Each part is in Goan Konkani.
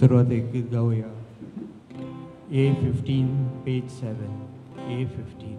सुरवातेक गीत गावया. A15 page 7. A15.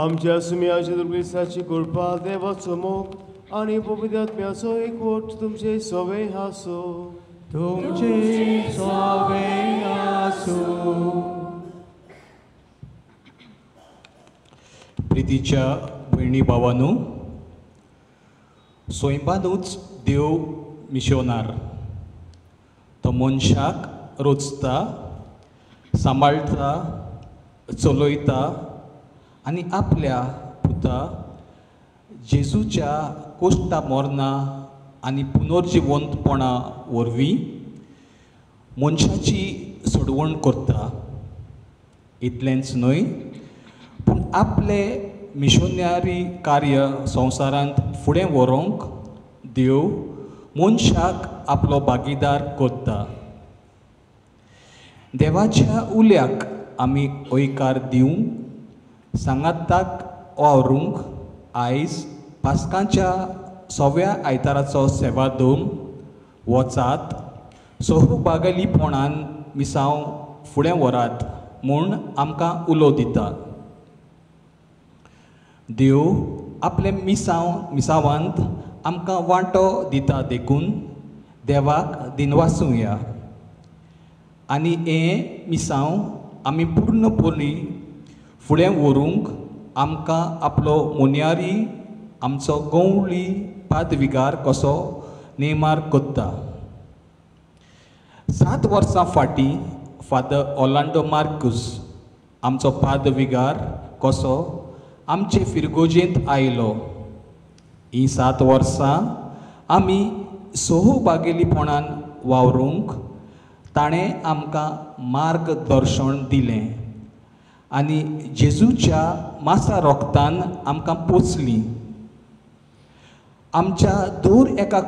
आमच्या सुम्याच्या दुर्गेसाची कृपा देवाचो मोग आनी पवित्र आत्म्याचो एकवट तुमचे सवे आसो. तुमचे सवे आसो. प्रितीच्या भयणी भावानू, स्वयंपानूच देव मिशोनार. तो मनशाक रोचता, सांबाळटा, चलयता आनी आपल्या पुता जेजूच्या कोश्टा मरना आनी पुनर्जिवंतपणा वरवीं मनशाची सोडवण करता. इतलेंच न्हय, पूण आपले मिशनरी कार्य संवसारांत फुडें व्हरूंक देव मनशाक आपलो भागीदार करता. देवाच्या उल्याक आमी हयकार दिवंक, सांगाताक वावरूंक आयज पास्कांच्या सव्या आयताराचो सेवा दोम वचात, सहभागीपणान मिसांव फुडें व्हरात म्हूण आमकां उलो दिता. देव आपले मिसावांत आमकां वांटो दिता देखून देवाक दिनवासुया आनी हें मिसांव आमी पूर्णपणी फुडें व्हरूंक आमकां आपलो मोन्यारी आमचो गवळी पादविगार कसो नेमार करता. 7 वर्सां फाटीं फादर ऑर्लांडो मार्कूस आमचो पादविगार कसो आमचे फिरगोजेंत आयलो. हीं 7 वर्सां आमी सहभागीपणान वावरूंक ताणें आमकां मार्गदर्शन दिलें आनी जेजूच्या मासा रोगतान आमकां पोचली. आमच्या दर एका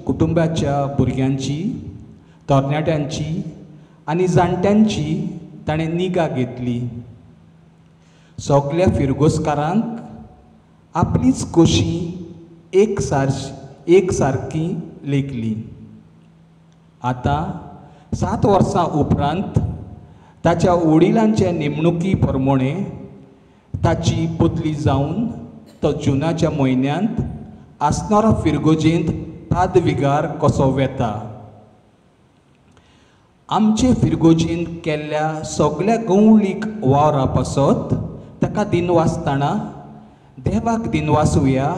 कुटुंबाच्या भुरग्यांची, तरणाट्यांची आनी जाणट्यांची ताणें निगा घेतली. सगल्या फिरगोजकारांक आपलीच कशी एक सारकी लेखली. आतां 7 वर्सां उपरांत ताच्या वडिलांचे नेमणुकी प्रमाणे ताची बदली जावन तो जुनाच्या म्हयन्यांत आसनारा फिरगोजेंत पादविगार कसो वेता. आमचे फिरगोजीन केल्ल्या सगल्या गवळीक वावरा पासत ताका दिनवासतना देवाक दिनवासुया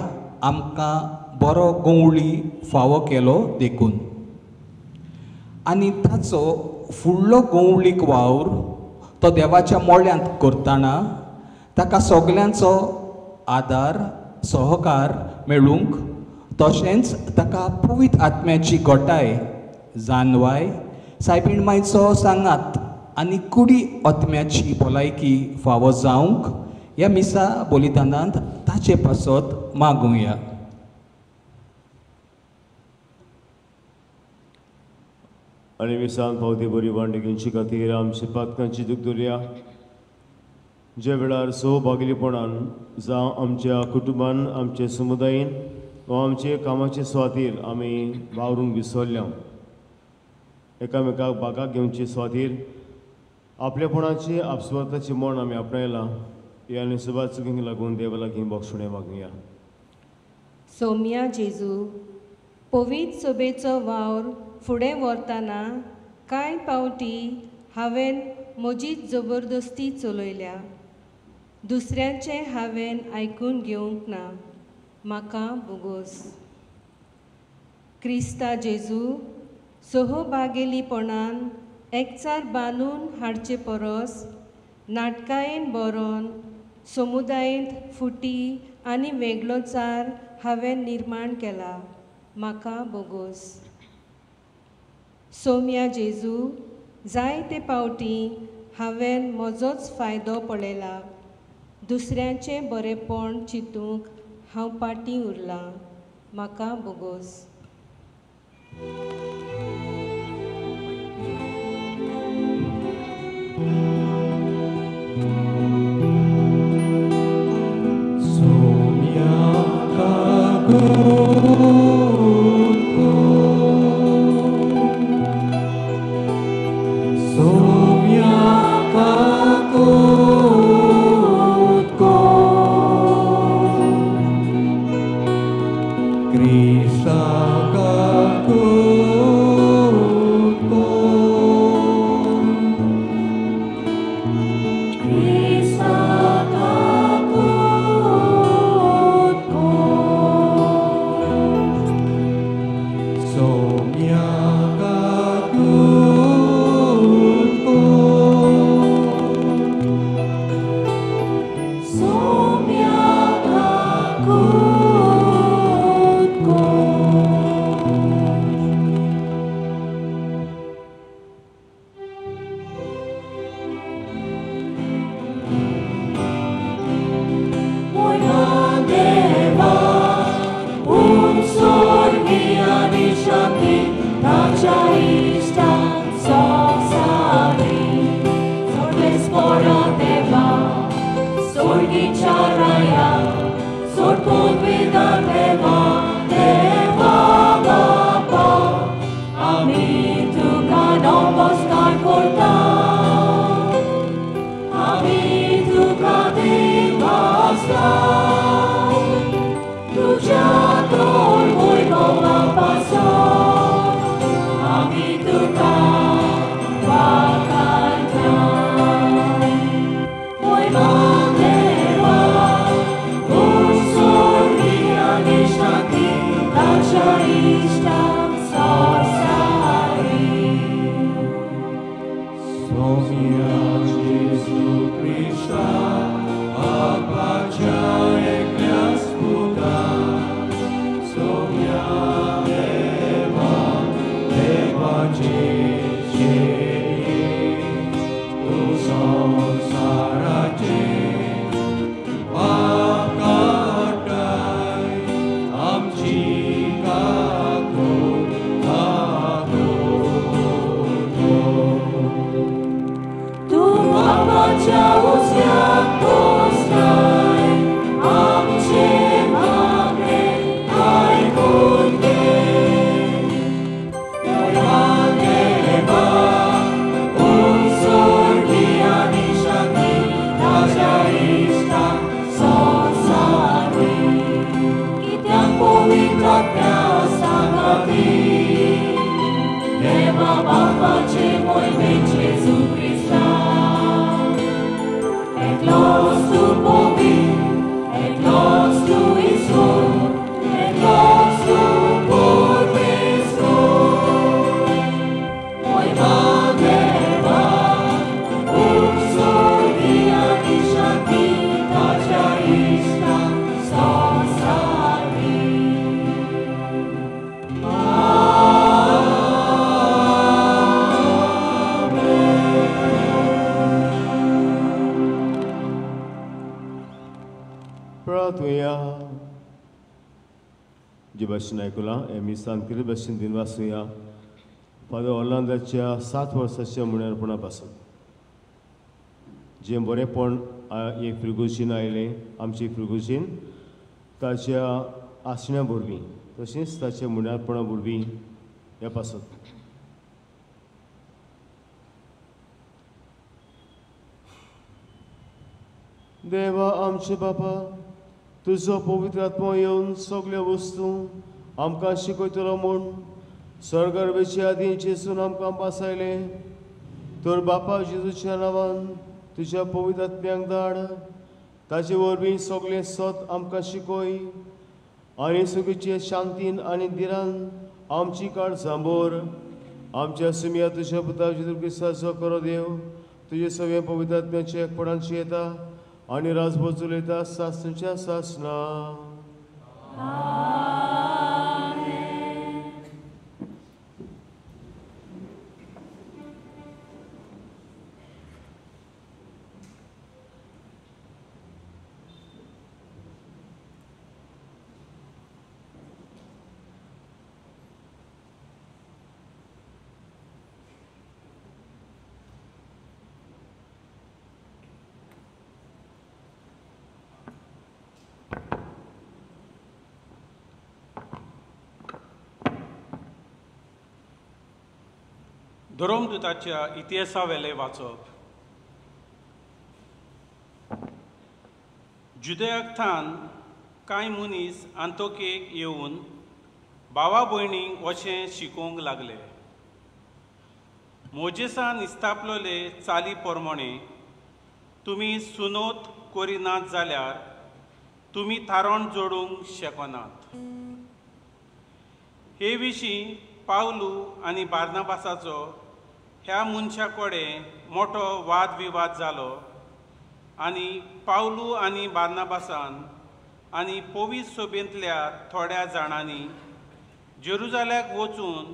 आमकां बरो गवळी फावो केलो देखून. आनी ताचो फुडलो गवळीक वावर तो देवाच्या मोळ्यांत करतना ताका सगल्यांचो आदार सहकार मेळूंक तशेंच ताका पवित्र आत्म्याची गोटाय जानवाय सायबीण मायचो सांगात आनी कुडी आत्म्याची भलायकी फावो जावंक ह्या मिसा बलिदानांत ताचे पासत मागुया. आनी मिसान पावती बरी वांडगींची खातीर आमची पातकांची दूख दवरया ज्या वेळार सहभागीपणान जावं आमच्या कुटुंबान आमच्या समुदायेन वा आमचे कामाचे स्वातीर आमी वावरूंक विसरल्या एकामेकाक बागाक घेवचे स्वातीर आपलेपणाची आपस्वार्थाची मन आमी आपणायलां ह्या आनी सभाव चुकींक लागून देवा लागीं बक्षणें मागुया. सोम्या जेजू पवित्र सभेचो वावर फुडें व्हरतना कांय पावटी हांवें म्हजीच जबरदस्ती चलयल्या दुसऱ्यांचें हांवें आयकून घेवंक ना म्हाका बोगोस. क्रिस्ता जेजू सहभागेलीपणान एकचार बांदून हाडचे परस नाटकायेन बरोवन समुदायेंत फुटी आनी वेगळोचार हांवें निर्माण केला म्हाका बोगोस. सोम्या जेजू जायते पावटी हांवें म्हजोच फायदो पळयला दुसऱ्यांचें बरेंपण चिंतूंक हांव पाटीं उरलां म्हाका बोगोस. Amin. जे भाशेन आयकलां हे मिसान कितें भाशेन दिनवासुया फादर ऑर्लांदाच्या 7 वर्साच्या मुण्यारपणा पासून जें बरेंपण हे फिरगुजीन आयलें आमची फिरगुजीन ताच्या आसण्या वरवीं तशेंच ताच्या मुण्यारपणा वरवीं ह्या पासत देवा आमचे बापा तुजो पवित्र आत्मो येवन सगळ्यो वस्तू आमकां शिकयतलो म्हूण स्वर्गार वयचे आदीं जेजून आमकां पासायलें तर बापा जेजूच्या नांवान तुज्या पवित्र आत्म्यांक धाड ताचे वरवीं सगळें सत आमकां शिकय आनी सुखीचे शांतीन आनी धिरान आमची काळजां भर आमच्या सुमया तुज्या पुता जेजू क्रिस्ताचो करो देव तुजे सगळें पवित्र आत्म्याचे एकपणान येता आनी राजभर चलयता सासणच्या सासना. धर्मदूताच्या इतिहासावेलें वाचप. जुदयाथान कांय मनीस आंतोकेक येवन भावा भयणींक अशें शिकोवंक लागले, मोजेसान इस्तापलोले चाली प्रमाणे तुमी सुनोत करिनात जाल्यार तुमी थारण जोडूंक शकनात. हे विशीं पावलू आनी बार्नाबासाचो ह्या मनशा कडेन मोठो वादविवाद जालो आनी पावलू आनी बार्नाबासान आनी पवित्र सभेंतल्या थोड्या जाणांनी जेरुजाल्याक वचून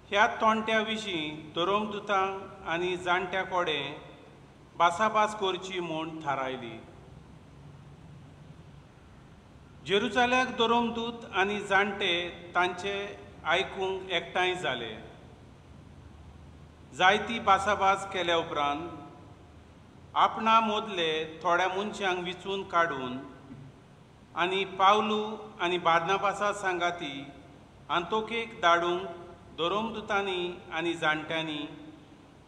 ह्या तोंट्या विशीं धर्मदूतांक आनी जाणट्या कडेन भासाभास करची म्हूण थारायली. जेरुजाल्याक धर्मदूत आनी जाणटे तांचे आयकूंक एकठांय जाले. जायती भासाभास केल्या उपरांत आपणा मदले थोड्या मनशांक विचून काडून आनी पावलू आनी बार्नाबासा सांगाती आंतोकेक धाडूंक धर्मदूतांनी आनी जाणट्यांनी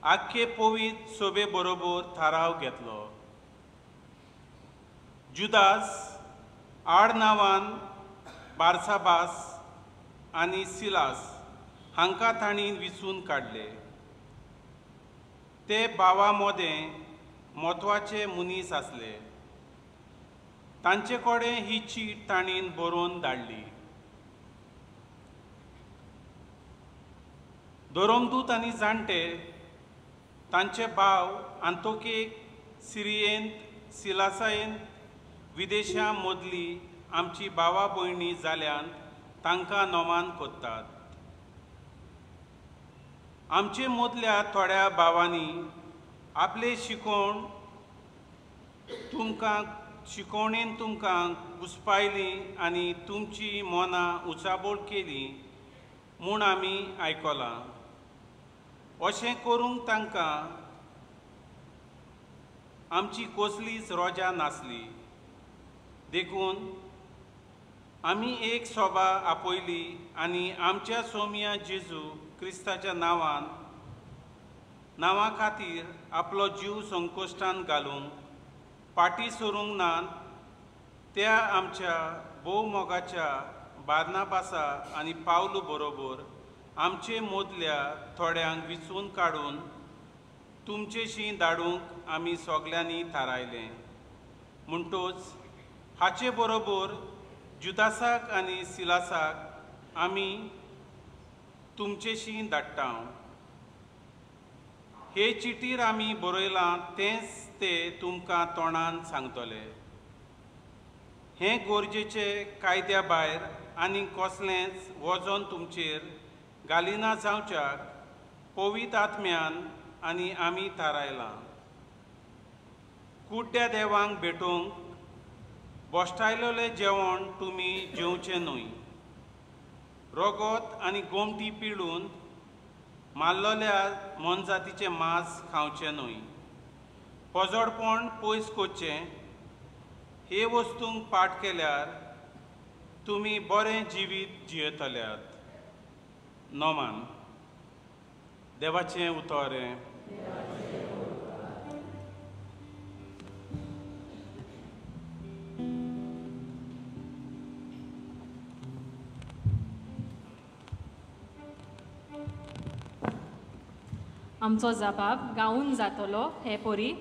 आख्खे पवित्र सभे बरोबर थाराव घेतलो. जुदास आड नांवान बार्साबास आनी सिलास हांकां तांणी विचून काडले. ते भावा मोदें म्हत्वाचे मनीस आसले. तांचे कडेन ही चीट तांणी बरोवन धाडली. धर्मदूत आनी जाणटे तांचे भाव आंतोकेक सिरियेंत सिलासायेंत विदेशां मदली आमची भावा भयणी जाल्यान तांकां नोमान कोत्तात. आमचे मदल्या थोड्या भावांनी आपले शिकोवण तुमकां शिकोवणेन तुमकां घुसपायली आनी तुमची मनां उचाबोळ केली म्हूण आमी आयकलां. अशें करूंक तांकां आमची कसलीच रोजा नासली. देखून आमी एक सभा आपयली आनी आमच्या सोमिया जेजू क्रिस्ताच्या नांवान नांवा खातीर आपलो जीव संकश्टान घालूंक फाटीं सरूंक ना त्या आमच्या भोव मोगाच्या बार्नाबासा आनी पावलू बरोबर आमचे मदल्या थोड्यांक विचून काडून तुमचेशी धाडूंक आमी सगल्यांनी थारायलें. म्हणटोच हाचे बरोबर जुदासाक आनी सिलासाक आमी तुमचेशी धाडटा. हे चिटीर आमी बरयलां तेंच ते तुमकां तोंडान सांगतले. हें गरजेचे कायद्या भायर आनी कसलेंच वजन तुमचेर घालिना जावच्याक पवित्र आत्म्यान आनी आमी थारायलां. कुड्ड्या देवांक भेटोवंक बोश्टायलोलें जेवण तुमी जेवचें न्हय. रोगोत आनी गोमटी पिळून मारलोल्या मोनजातीचें मांस खावचें न्हय. पोजोडपण पयस करचें. हे वस्तूंक पाठ केल्यार तुमी बरें जिवीत जियेतल्यात. नोमान. देवाचें उतर. आमचो जबाब गावून जातलो हे परी.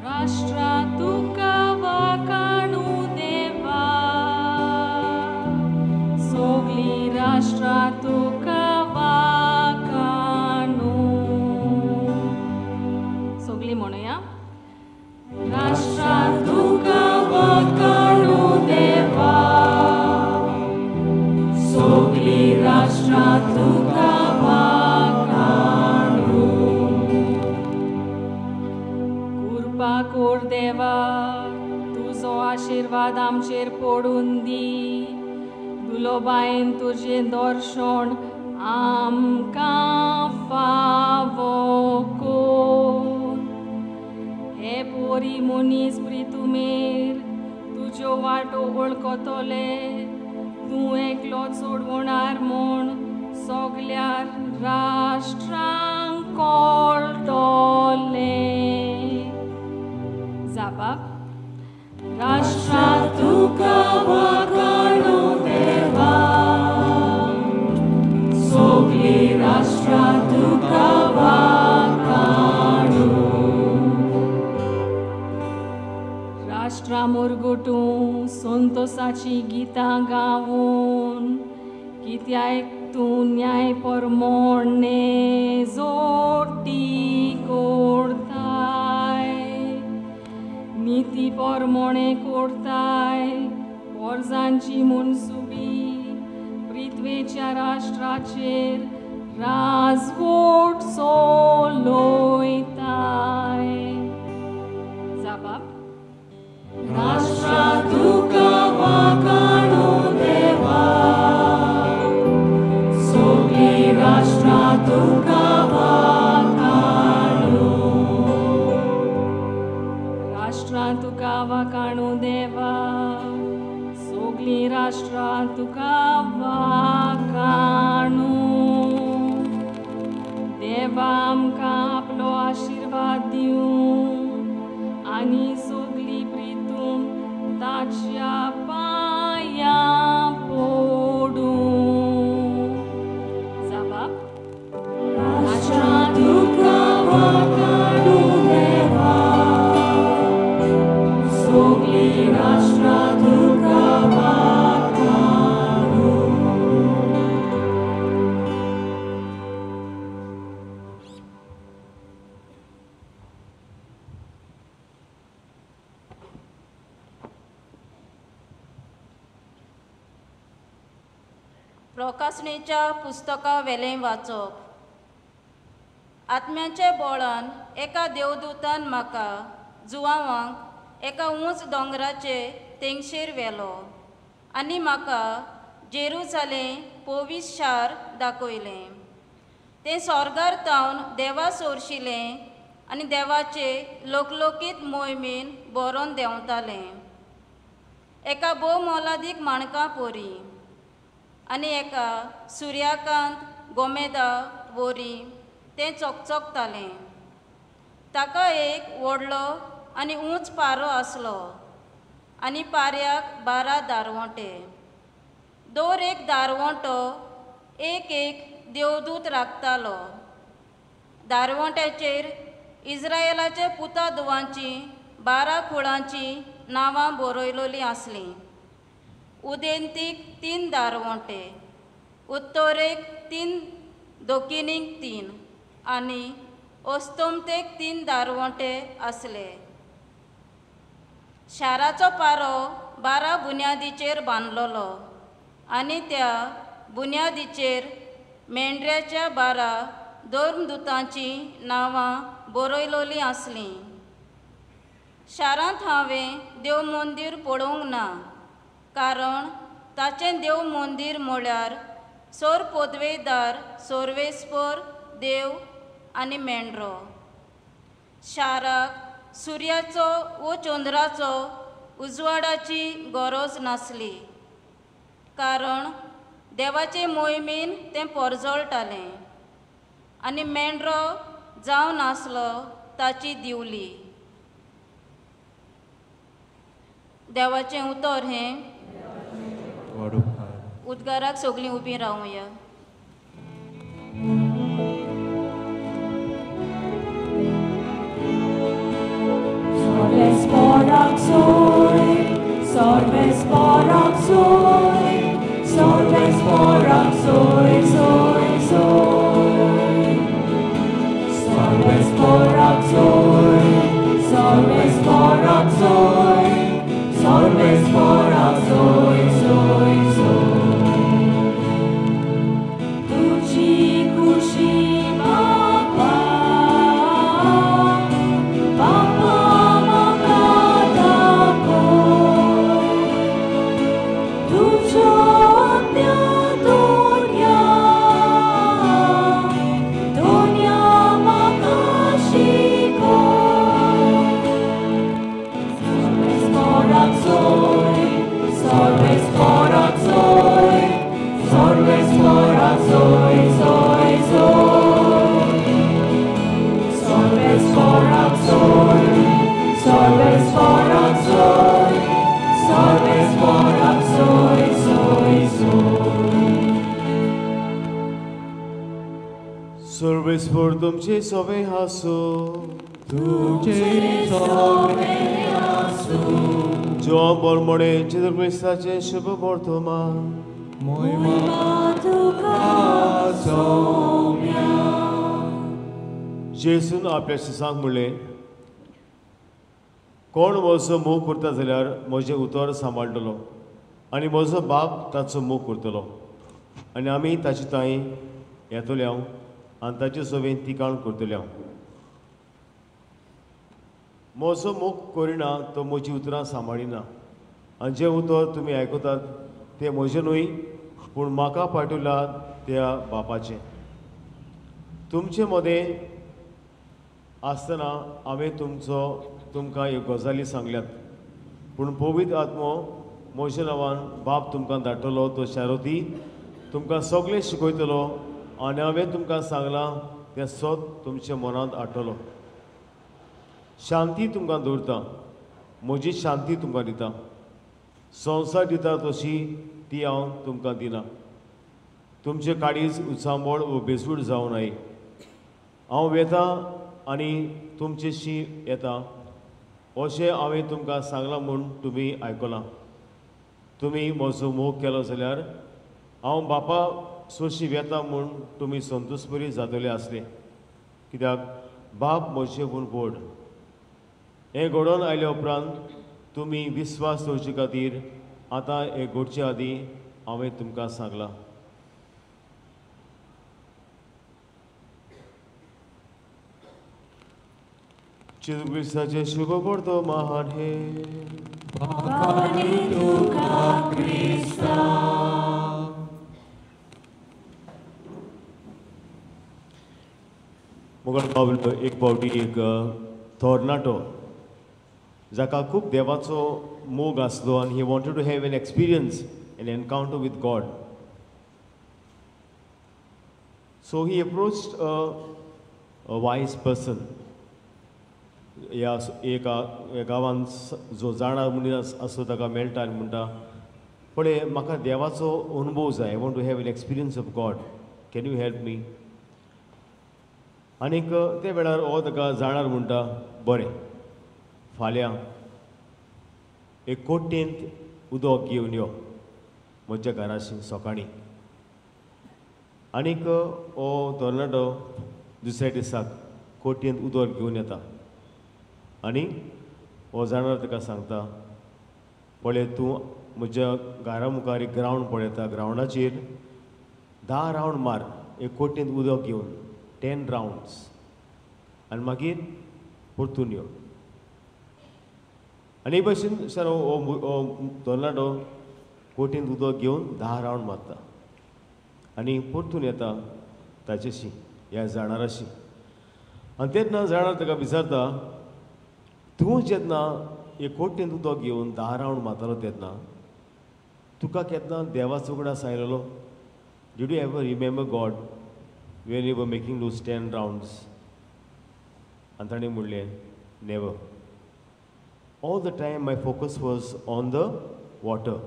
राष्ट्रा तुका वाकाणू देवा, सगळीं राष्ट्रां तुका वाकाणू. सगळीं म्हणुया. राष्ट्रा तुका वाकाणू देवा, सगळीं राष्ट्रां तुका वाकाणू. कृपा कर देवा, तुजो आशिर्वाद आमचेर पडून दी. दुलोबायेन तुजें दर्शन आमकां फावो कर. हे पोरी मनीस प्रितुमेर तुज्यो वाटो वळखतले. तूं एकलो चोडवणार म्हूण सगल्या राष्ट्रांक कळटलें. जापा. राष्ट्रा तुका वाकाणू देवा, सगळीं राष्ट्रां तुका वाकाणू. राष्ट्रां मुरगुटूं संतोसाचीं गितां गावून, कित्याक तूं न्याय परमोणे जोटी करताय, निती परमोणे करताय. पोरजांची मनसुबी पृथ्वेच्या राष्ट्राचेर राजवट चलयताय. जापा. राष्ट्रा तुका वाकाणू देवा, सगळीं राष्ट्रां तुका वाकाणू. राष्ट्रां तुका वाकाणू देवा, सगळीं राष्ट्रां तुका वाकाणू. देवा आमकां आपलो आशिर्वाद दिवं आनी सगळीं प्रितूम ताच्या पांयां पडूं. जापा. राष्ट्रां तुका वाकाणू देवा, सगळीं राष्ट्रां तुका वाकाणू. प्रकासणेच्या पुस्तका वेलें वाचप. आत्म्याच्या बोळान एका देवदूतान म्हाका जुवांवांक एका उंच दोंगराचे तेंगशेर व्हेलो आनी म्हाका जेरुजालें पोवीस शार दाखयलें. तें स्वर्गार तावन देवा सोरशिलें आनी देवाचे लोकलोकीत मोहिमेन बरोवन देंवतालें. एका भोव मोलादीक माणकां पोरी आनी एका सुर्याकांत गोमेदा वरी तें चकचकतालें. ताका एक व्हडलो आनी उंच पारो आसलो आनी पाऱ्याक 12 दारवंटे. दर एक दारवंटो एक एक देवदूत राखतालो. दारवंट्याचेर इस्रायलाच्या पुता धुवांची 12 कुळांचीं नांवां बरयलोलीं आसलीं. उदेंतीक 3 दारवंटे, उत्तरेक 3, दक्षिणेक 3 आनी अस्तमतेक 3 दारवंटे आसले. शाराचो पारो 12 बुन्यादीचेर बांदलोलो आनी त्या बुन्यादीचेर मेंढऱ्याच्या 12 धर्मदूतांचीं नांवां बरयलोलीं आसलीं. शारांत हांवें देव मंदीर पळोवंक ना, कारण ताचें देव मंदीर म्हळ्यार सोर पदवेदार सोर्वेस्पर देव आनी मेंढरो. शाराक सुर्याचो वो चंद्राचो उजवाडाची गरज नासली, कारण देवाचे मोहिमेन तें परजळटालें आनी मेंढरो जावन आसलो ताची दिवली. देवाचें उतर हें. उद्गाराक सगळीं उबीं रावया. Sorbes porak soy, sorbes porak soy, soy, soy. Sorbes porak soy, sorbes porak soy, sorbes porak soy, soy, soy. Tuji kushi papa, papa. सर्वेस्पर तुमचे सोवे हासो, तुमचे सोवे हासो. जो बरमणे जेजू क्रिस्ताचे शुभ वर्तमान. मोहिमा तुका सोम्या. जेजून आपल्या शिसांक म्हणलें, कोण म्हजो मोग करता जाल्यार म्हजें उतर सांबाळटलो आनी म्हजो बाप ताचो मोग करतलो आनी आमी ताचे ताई येतले हांव आनी ताचे सवेन तिकाण करतले हांव. म्हजो मोग करिना तो म्हजीं उतरां सांबाळिना आनी जें उतर तुमी आयकतात तें म्हजें न्हय पूण म्हाका पाठयलां त्या बापाचें. तुमचे मदें आसतना हांवें तुमकां ह्यो गजाली सांगल्यात, पूण पवित्र आत्मो म्हज्या नांवान बाप तुमकां धाडटलो तो शारोती तुमकां सगळें शिकयतलो आनी हांवें तुमकां सांगलां तें सत तुमच्या मनांत हाडटलो. शांती तुमकां दवरता, म्हजी शांती तुमकां दिता. संवसार दिता तशी ती हांव तुमकां दिना. तुमचें काळीज उचांबळ वो बेसूड जावं नये. हांव वेता आनी तुमचेशी येता अशें हांवें तुमकां सांगलां म्हूण तुमी आयकलां. तुमी म्हजो मोग केलो जाल्यार हांव बापा सोशी वेता म्हूण तुमी संतोशपरी जातले आसले, कित्याक बाप म्हजे म्हूण व्हड. हें घडोवन आयल्या उपरांत तुमी विस्वास दवरचे खातीर आतां हें घडचे आदीं हांवें तुमकां सांगलां. जेजू क्रिस्ताचें शुभ वर्तमान हें. मुखार पावलो एक फावटी एक थोरनाटो जाका खूब देवाचो मोग आसलो आनी he wanted to have an experience, an encounter with God. So he approached a wise person. ह्या एका गांवांत जो जाणा मनीस आसलो ताका मेळटा आनी म्हणटा, पळय म्हाका देवाचो अनुभव जाय, I want to have an experience of God, can you help me? आनीक त्या वेळार हो ताका जाणार म्हणटा, बरें फाल्यां एक कोट्येंत उदक घेवन यो म्हज्या घराशी सकाळीं. आनीक हो तरणाटो दुसऱ्या दिसाक कोट्येंत उदक घेवन येता आनी हो जाणवर ताका सांगता, पळय तूं म्हज्या घरा मुखार एक ग्रावंड पळयता, ग्रावंडाचेर 10 रावंड मार एक कोटींत उदक घेवन, 10 रावंड्स, आनी मागीर परतून यो. आनी एक भशेन सर हो तरणाटो कोटींत उदक घेवन 10 रावंड मारता आनी परतून येता ताचेशी ह्या जाणाराशी. आनी तेन्ना जाणार ताका विचारता, तूं जेन्ना एक कोटींत उदक घेवन 10 रावंड मारतालो तेन्ना तुका केन्ना देवाचो उगडास आयलेलो? Did you ever remember God when you were making those 10 rounds? आनी ताणें म्हणलें, never. All the time my focus was on the water.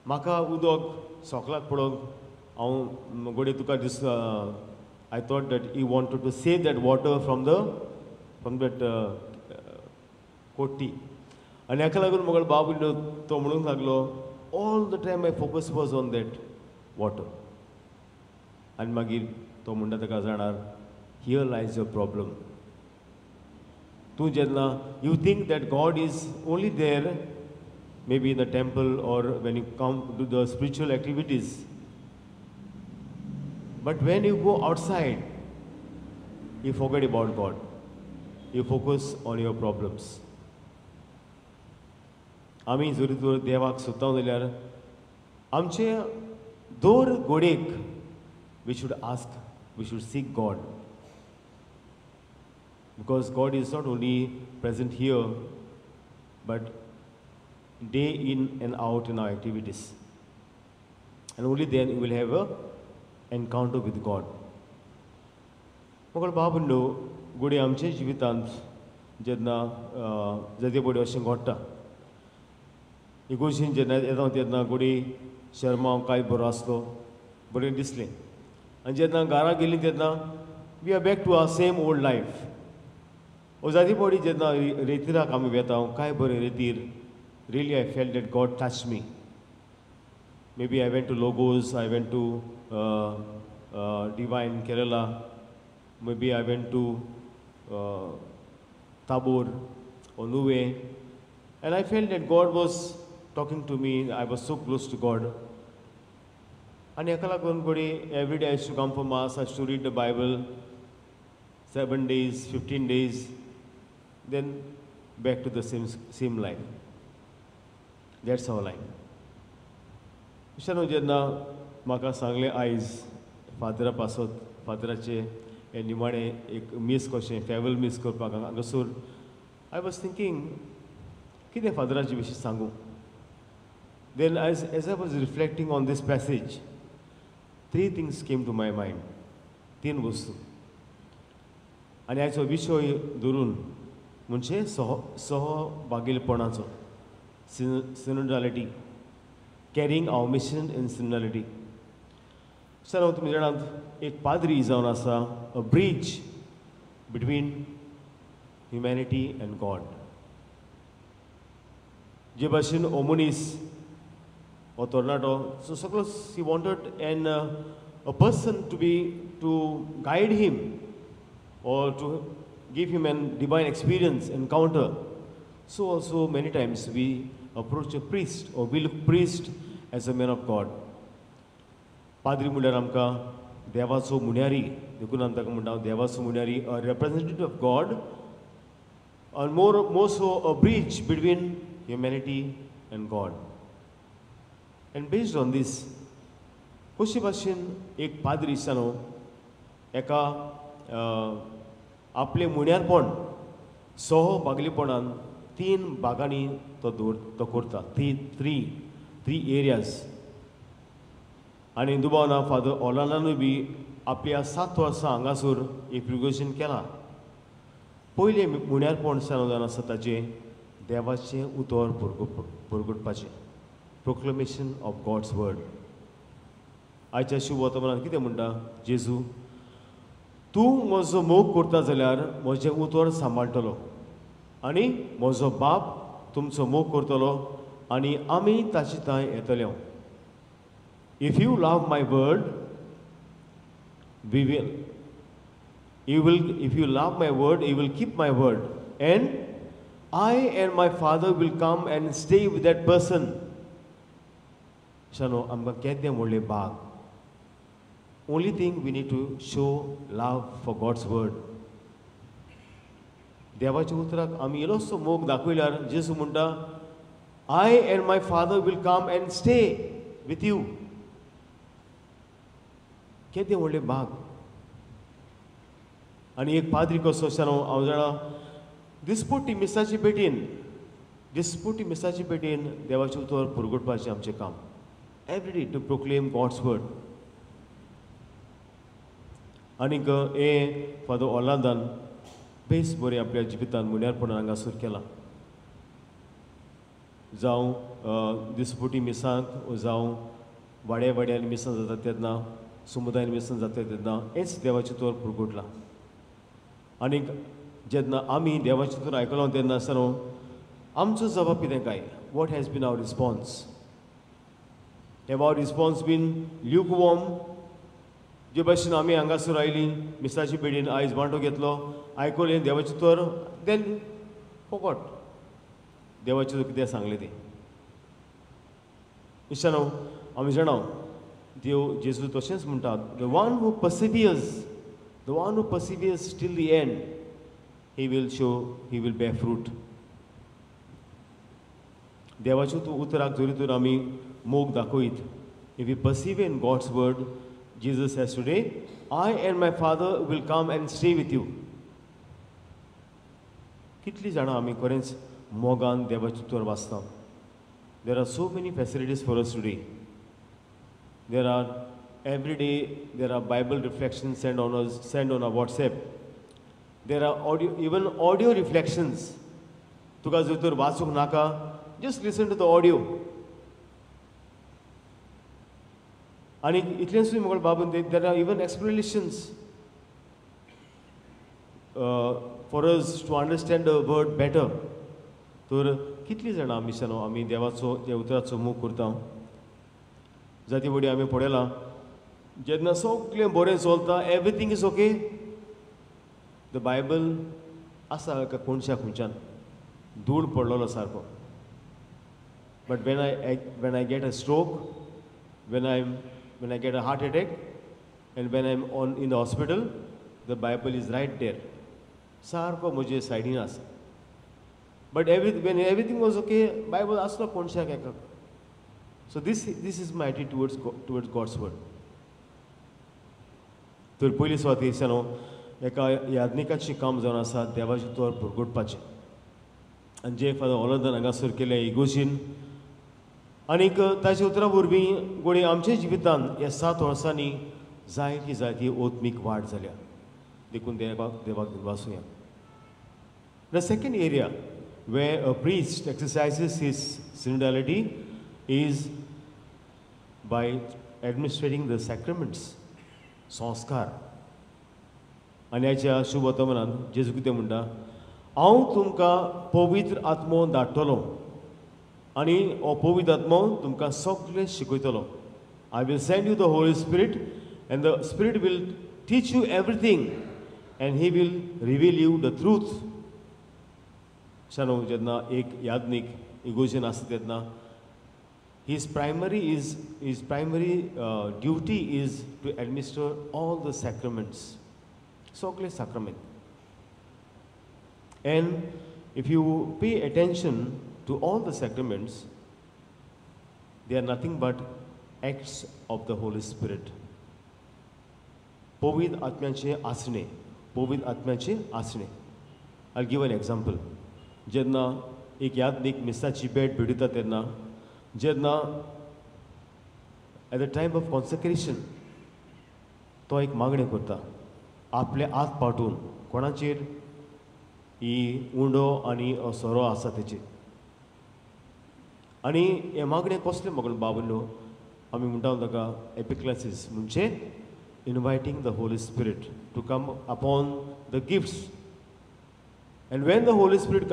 म्हाका उदक सोकलाक पळोवंक हांव घडये तुका दीस I thought that he wanted to save that water from the from that कोटी. आनी हाका लागून म्हगेलो बाब तो म्हणूंक लागलो, all the time my focus was on that water. आनी मागीर तो म्हणटा ताका जाणार, here lies your problem. तूं जेन्ना you think that God is only there may be in the temple or when you come to the spiritual activities, but when you go outside you forget about God, you focus on your problems. आमी जरी तर देवाक सोदता जाल्यार आमचे दर गोडेक we should ask, we should seek God, because God is not only present here but day in and out in our activities, and only then you will have a encounter with God. मगळ बाबंडो घडये आमच्या जिवितांत जेन्ना जाते पडे अशें घडटा, इगोर्जीन जेन्ना येता तेन्ना घडये शर्मा काय बरो आसलो, बरें दिसलें, आनी जेन्ना घरा गेलीं तेन्ना we are back to our same old life. ओ जाती पडे जेन्ना रेतिराक आमी वेता, काय बरें रेतीर, really I felt that God touched me. Maybe I went to Logos, I went to Divine Kerala, maybe I went to Tabor or Nuve, and I felt that God was talking to me. I was so close to God. And हाका लागून घडये every day I used to come for mass, I used to read the Bible 7 days, 15 days, then back to the same life. That's our life. जेन्ना म्हाका सांगलें आयज फादरा पासत, फादराचें हें निमाणें एक मीस कशें फेवल मीस करपाक हांगासर, I was thinking कितें फादराचे विशीं सांगूं. Then as I was reflecting on this passage, 3 things came to my mind, 3 वस्तू. आनी आयचो विशय धरून म्हणजे सहभागीपणाचो, synodality, carrying our mission in synodality. Sir तुमी जाणात एक पाद्री जावन आसा, a bridge between humanity and God. जे भाशेन हो मनीस, हो तरणाटो, सो सगळो he wanted an a person to be to guide him or to give him an divine experience, encounter. So also many times we approach a priest or we look priest as a man of God. पाद्री म्हणल्यार आमकां देवाचो मुन्यारी, देखून आमी ताका म्हणटा देवाचो मुन्यारी, a representative of God, and more so a bridge between humanity and God. And based on this, कशे भाशेन एक पाद्री न्हू एका आपलें मुन्यारपण सहभागीपणान 3 भागांनी तो तो करता, थ्री एरियाज. आनी दुबाव ना फादर ओलानानूय बी आपल्या 7 वर्सां हांगासर एक प्रिगोशन केलां. पयलें मुन्यारपण जावन आसा ताचें देवाचें उतर परगटपाचें, प्रोक्लमेशन ऑफ गॉड्स वर्ड. आयच्या शुभ वर्तमानांत कितें म्हणटा जेजू, तूं म्हजो मोग करता जाल्यार म्हजें उतर सांबाळटलो आनी म्हजो बाप तुमचो मोग करतलो आनी आमी ताचे थंय येतले. If you love my word, we will. You will, if you love my word, you will keep my word, and I and my Father will come and stay with that person. शानो आमकां केदें व्हडलें भाग. Only thing we need to show love for God's word. देवाच्या उतराक आमी इल्लोसो मोग दाखयल्यार जेजू म्हणटा, I and my Father will come and stay with you. केदें व्हडलें भाग. आनी एक पाद्री कसो शानो हांव जाणा, दिसपट्टी मिसाची पेटीन, दिसपट्टी मिसाची पेटीन देवाचें उतर पुरगुटपाचें आमचें काम. Every day to proclaim God's word. आनीक हे फादर ओलांदान बेस बरें आपल्या जिवितान मुन्यारपणान हांगासर केलां. जावं दिसपटी मिसांक, जावं वाड्या वाड्यान मिसां जाता तेन्ना, समुदायान मिसां जाता तेन्ना हेंच देवाचें तोर पुरगुटलां. आनीक जेन्ना आमी देवाचें तोर आयकलां तेन्ना आसतना आमचो जबाब कितें काय? What has been our response? Have our response been lukewarm? जे भाशेन आमी हांगासर आयलीं मिसाची पेडीन, आयज वांटो घेतलो, आयकलें देवाचें तर, देन फोगोट देवाचें कितें सांगलें तें. इश्टानो, आमी जाणा देव जेजू तशेंच म्हणटा, the one who perseveres, the one who perseveres till the end, he will show, he will bear fruit. देवाच्या तूं उतराक जरी तर आमी मोग दाखयत, if you persevere in God's word, Jesus says today, I and my Father will come and stay with you. कितली जाणां आमी खरेंच मोगान देवाचें उतर वाचता. There are so many facilities for us today. There are every day there are Bible reflections sent on us, sent on our WhatsApp. There are audio, even audio reflections. तुका जर तर वाचूंक नाका, just listen to the audio. आनी इतलेंच न्हय म्हगेलो बाबून, there are even explanations for us to understand the word better. तर कितलीं जाणां आमी न्हू आमी देवाचो त्या उतराचो मोग करता. जाती फुडें आमी पळयलां जेन्ना सगळें बरें चलता, everything is okay, the Bible आसा एका कोणशा खुंच्यान धूळ पडलेलो सारको. But when I get a stroke, when I get a heart attack, and when I'm on in the hospital, the Bible is right there. सारको म्हजे सायडीन आसा. But when everything was okay, Bible आसलो कोणशाक एका. So this is my attitude towards God's word. तर पयली सुवातेर न्हू एका याज्ञिकाचें काम जावन आसा देवाचें तोर पुरगुटपाचें. आनी जे फादर ओलांदान हांगासर केलें इगोजीन, आनीक ताच्या उतरां वरवीं घडये आमच्या जिवितान ह्या 7 वर्सांनी जायती जायती आत्मीक वाड जाल्या. देखून देवाक देवाक दिनवासुया. The second area where a priest exercises his synodality is by administrating the sacraments, संस्कार. आनी हाच्या शुभ वर्तमानान जेजू कितें म्हणटा, हांव तुमकां पवित्र आत्मो धाडटलो आनी हो पवित्र आत्मो तुमकां सगळें शिकयतलो. I will send you the Holy Spirit and the Spirit will teach you everything and he will reveal you the truth. शानो जेन्ना एक याज्ञीक इगोजन आसता तेन्ना his primary duty is to administer all the sacraments, सगळे sacrament. And if you pay attention to all the sacraments, they are nothing but acts of the Holy Spirit. पवित्र आत्म्याचे आसणे, पवित्र आत्म्याचे आसणे. I'll give an example. जेन्ना एक याज्ञीक मिसाची भेट भेटयता तेन्ना, जेन्ना at the time of consecration तो एक मागणें करता आपले हात पाठोवन कोणाचेर, ही उंडो आनी सोरो आसा तेचेर. आनी हें मागणें कसलें म्हगेलो बाबलो, आमी म्हणटा ताका एपिक्लासीस, म्हणजे inviting the Holy Spirit to come upon the gifts. And when the Holy Spirit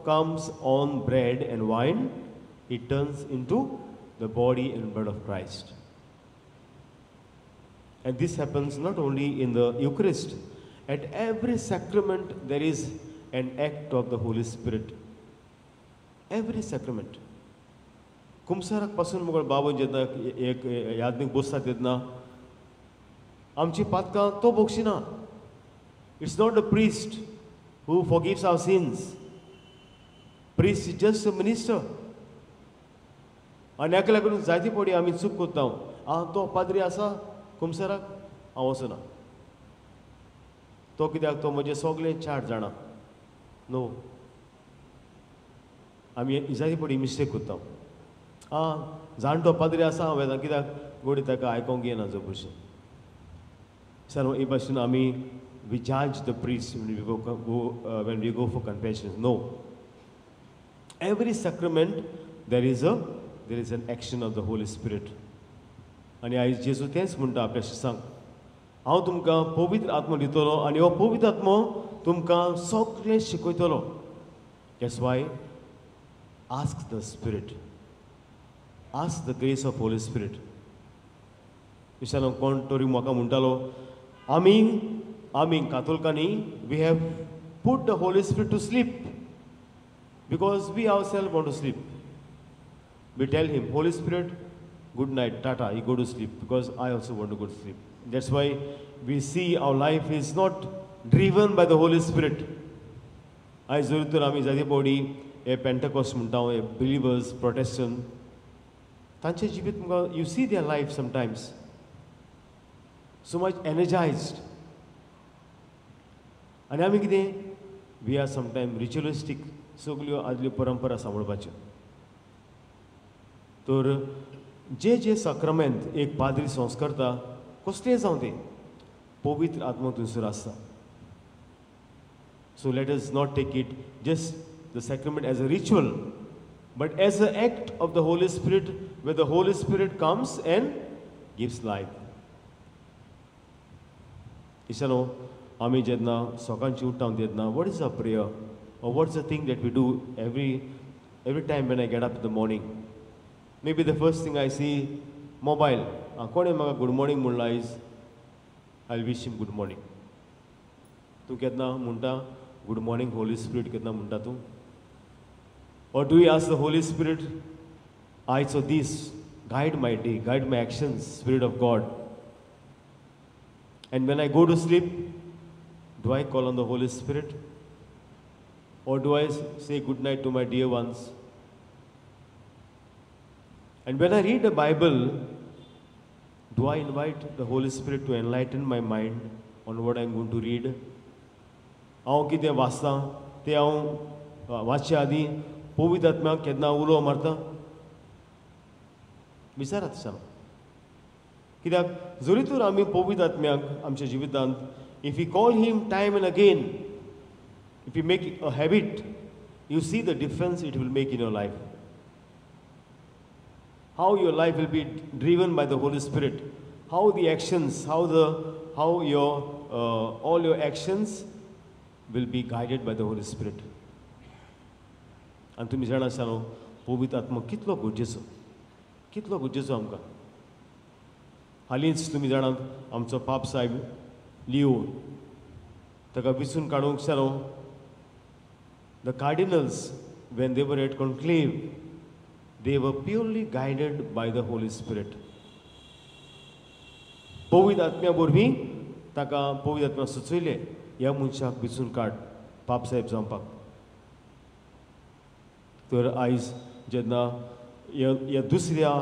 comes on bread and wine, it turns into the body and blood of Christ. And this happens not only in the Eucharist. At every sacrament there is an act of the Holy Spirit. Every sacrament. कुमसाराक पासून मुगो बाबू जेन्ना एक यादनीक बसता तेन्ना आमची पातकां तो बक्षिना. It's not the priest who forgives our sins. Priest is just a minister. आनी हाका लागून जायते फावटी आमी चूक करता. आं, तो पाद्री आसा कुमसाराक, हांव वचना. तो कित्याक, तो म्हजें सगळें चार जाणां. नो, आमी जायते फावटी मिस्टेक करता. आं, जाणटो पाद्री आसा, हांव वेता, कित्याक गोडी ताका आयकोंक येना जो भशेन. सर, हे भाशेन आमी we judge the priest when we go for confession. No, every sacrament there is an action of the Holy Spirit. आनी आयज जेजू तेंच म्हणटा आपल्या शिसांक, हांव तुमकां पवित्र आत्मो दितलो आनी हो पवित्र आत्मो तुमकां सगळें शिकयतलो. That's why ask the Spirit, ask the grace of Holy Spirit. विशाल कोण तरी म्हाका म्हणटालो, आमी कातोलकांनी we have put the Holy Spirit to sleep because we ourself want to sleep. We tell him, Holy Spirit, good night, tata, you go to sleep because I also want to go to sleep. That's why we see our life is not driven by the Holy Spirit. आयज जरी तर आमी जायते फावटी हे पेंटकॉस्ट म्हणटा, हे बिलिवर्स, प्रोटेस्टंट, तांचें जिवीत मुखार you see their life sometimes so much energized. आनी आमी कितें, we are sometime ritualistic, सगल्यो आदल्यो परंपरा सांबाळपाच्यो. तर जे जे साक्रमेंत एक पाद्री संस्कारता, कसलें जावं तें, पवित्र आत्मो थंयसर आसता. So let us not take it just the sacrament as a ritual, but as an act of the Holy Spirit, where the Holy Spirit comes and gives life. इशानो, आमी जेन्ना सकाळची उठ्ठा तेन्ना what is a prayer or what is the thing that we do every time when I get up in the morning? Maybe the first thing I see, mobile. कोणें म्हाका गुड मॉर्निंग म्हणलां आयज, I wish him good morning. तूं केन्ना म्हणटा गुड मॉर्निंग होली स्पिरीट? केन्ना म्हणटा तूं? Or do you ask the Holy Spirit, आयचो दीस guide my day, guide my actions, Spirit of God? And when I go to sleep, do I call on the Holy Spirit? Or do I say good night to my dear ones? And when I read the Bible, do I invite the Holy Spirit to enlighten my mind on what I'm going to read? हांव कितें वाचतां तें हांव वाचचे आदीं पवित्र आत्म्याक केन्ना उलो मारता? विचारात सांग. कित्याक जरी तर आमी पवित्र आत्म्याक आमच्या जिवितांत if you call him time and again, if you make a habit, you see the difference it will make in your life, how your life will be driven by the Holy Spirit, how the actions, how your all your actions will be guided by the Holy Spirit. आनी तुमी जाणा आसा न्हू, पवित्र आत्मो कितलो गरजेचो, कितलो गरजेचो आमकां. हालींच तुमी जाणात, आमचो पाप साहेब लिओ, ताका विचून काडूंक न्हू the cardinals, when they were at conclave, they were purely guided by the Holy Spirit. पवित्र आत्म्या वरवीं ताका पवित्र आत्म्या सुचयलें, ह्या मनशाक विचून काड पाप साहेब जावपाक. तर आयज जेन्ना ह्या दुसऱ्या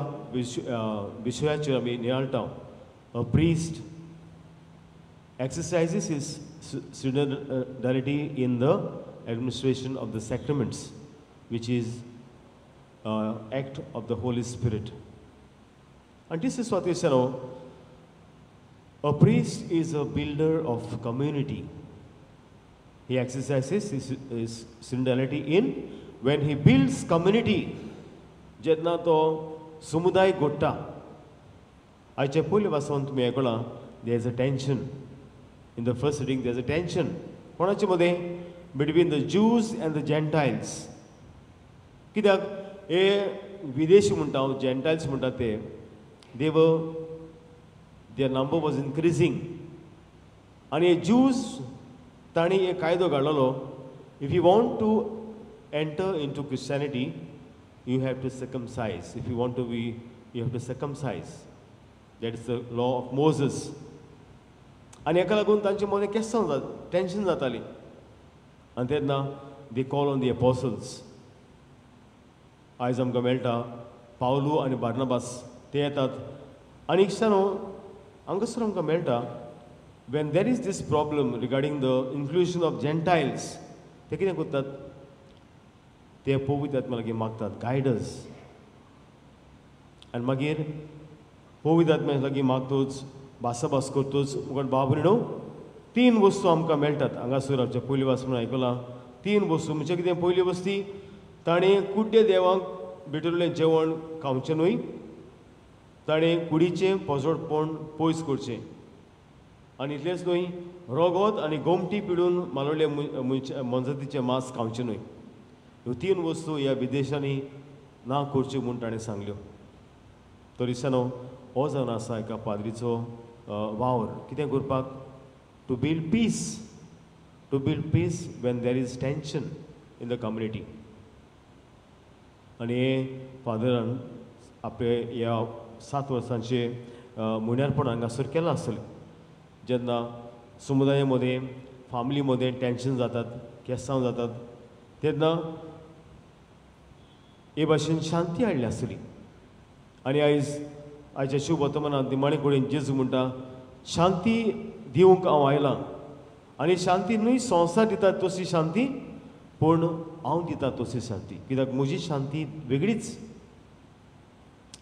विशयाचेर आमी नियाळटा, a priest exercises his synodality in the administration of the sacraments, which is act of the Holy Spirit. And this is what is, a priest is a builder of community. He exercises his synodality in when he builds community. जेन्ना तो समुदाय घडटा. आयचे पयले वाचून तुमी आयकलां, there is a tension. In the first reading there is a tension. कोणाचे मदें? Between the Jews and the Gentiles. कित्याक हे विदेशी म्हणटा हांव, जेंटायल्स म्हणटा ते, they were their number was increasing. आनी हे ज्यूज तांणी एक कायदो काडलेलो, if you want to enter into Christianity you have to circumcise. If you want to be, you have to circumcise. That is the law of Moses. आनी हेका लागून तांचे मदें केस्तांव जाता, टेंशन जाताली. आनी तेन्ना they call on the apostles. आयज आमकां मेळटा पावलू आनी बार्नाबास ते येतात. आनी इश्टानो, हांगासर आमकां मेळटा when there is this problem regarding the inclusion of Gentiles, ते कितें करतात, ते पवित्र आत्म्या लागीं मागतात गायडन्स. आनी मागीर पवित्र आत्म्या लागीं मागतूच, भासाभास करतूच मुखार बाब न्हू तीन वस्तू आमकां मेळटात. हांगासर आमच्या पयली वास म्हणून आयकलां तीन वस्तू म्हणजे कितें. पयली वस्ती, ताणें कुड्डे देवांक भेटयल्लें जेवण खावचें न्हय, ताणें कुडीचें पोजोडपण पयस करचें, आनी इतलेंच न्हय रगत आनी गोमटी पिडून मालवले मनजातीचें मांस खावचें न्हय. ह्यो तीन वस्तू ह्या विदेशांनी ना करच्यो म्हूण ताणें सांगल्यो. तर इश्टानो, हो जावन आसा एका पाद्रीचो वावर. कितें करपाक? To build peace, to build peace when there is tension in the community. आनी हे फादरान आपले ह्या 7 वर्सांचे मुण्यारपण हांगासर केलां आसतलें. जेन्ना समुदाया मदें, फामिली मदें टेंशन जातात, केस्तांव जातात, तेन्ना हे भाशेन शांती हाडली आसतली. आनी आयज आयच्या शुभ वर्तमानांत निमाणे कडेन जेजू म्हणटा, शांती दिवंक हांव आयलां. आनी शांती न्हय संवसार दिता तशी शांती, पूण हांव दिता तशी शांती, कित्याक म्हजी शांती वेगळीच.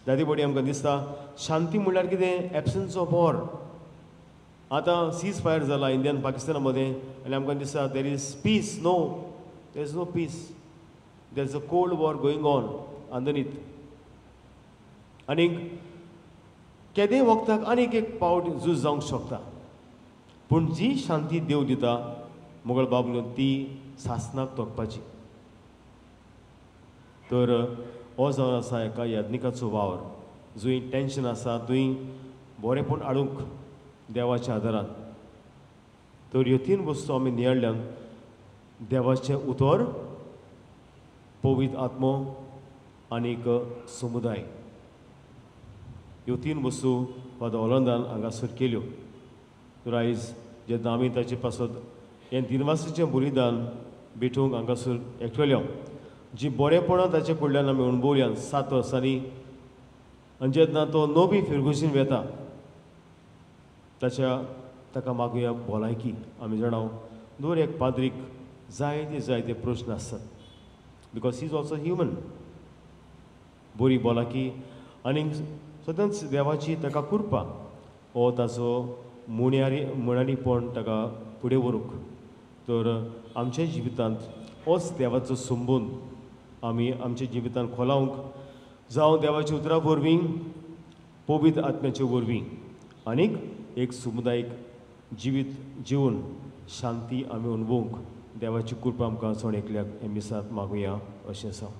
दादी बडी आमकां दिसता शांती म्हणल्यार कितें? Absence of war. आतां सीज फायर जाला इंडिया आनी पाकिस्ताना मदें आनी आमकां दिसता there is peace. No, there is no peace. There is a cold war going on underneath. आनीक केदें वखदाक आनीक एक पावट झूज जावंक शकता, पूण जी शांती देव दिता मोगळ बाब न्हू ती सासनाक तोखपाची. तर हो जावन आसा एका याज्ञिकाचो वावर. जंय टेंशन आसा थंय बरेंपण हाडूंक देवाच्या आदारान. तर ह्यो तीन वस्तू आमी नियाळ्ळ्यान देवाचें उतर, पवित्र आत्मो आनीक समुदाय, ह्यो तीन वस्तू फादर ओलंदान हांगासर केल्यो. तर आयज जेन्ना आमी ताचे पासत हें दिनवासाचें बलिदान भेटोवंक हांगासर एकटले, जी बरेपणां ताचे कडल्यान आमी अणभवल्यान 7 वर्सांनी, आनी जेन्ना तो नवी फिरगुजीन वेता ताच्या ताका मागुया भलायकी. आमी जाणा दर एक पाद्रीक जायते जायते प्रश्न आसतात, because he is also human. बरी भलायकी आनी सदांच देवाची ताका कृपा, हो ताचो मुण्यारीपण ताका फुडें व्हरूंक. तर आमच्या जिवितांत होच देवाचो संबंद आमी आमच्या जिवितांत खोलावंक जावं देवाच्या उतरा वरवीं, पवित्र आत्म्याचे वरवीं, आनीक एक समुदायीक जिवीत जिवन शांती आमी अणभवूंक देवाची कृपा आमकां सण एकल्याक हे मिसांत मागुया अशें आसा.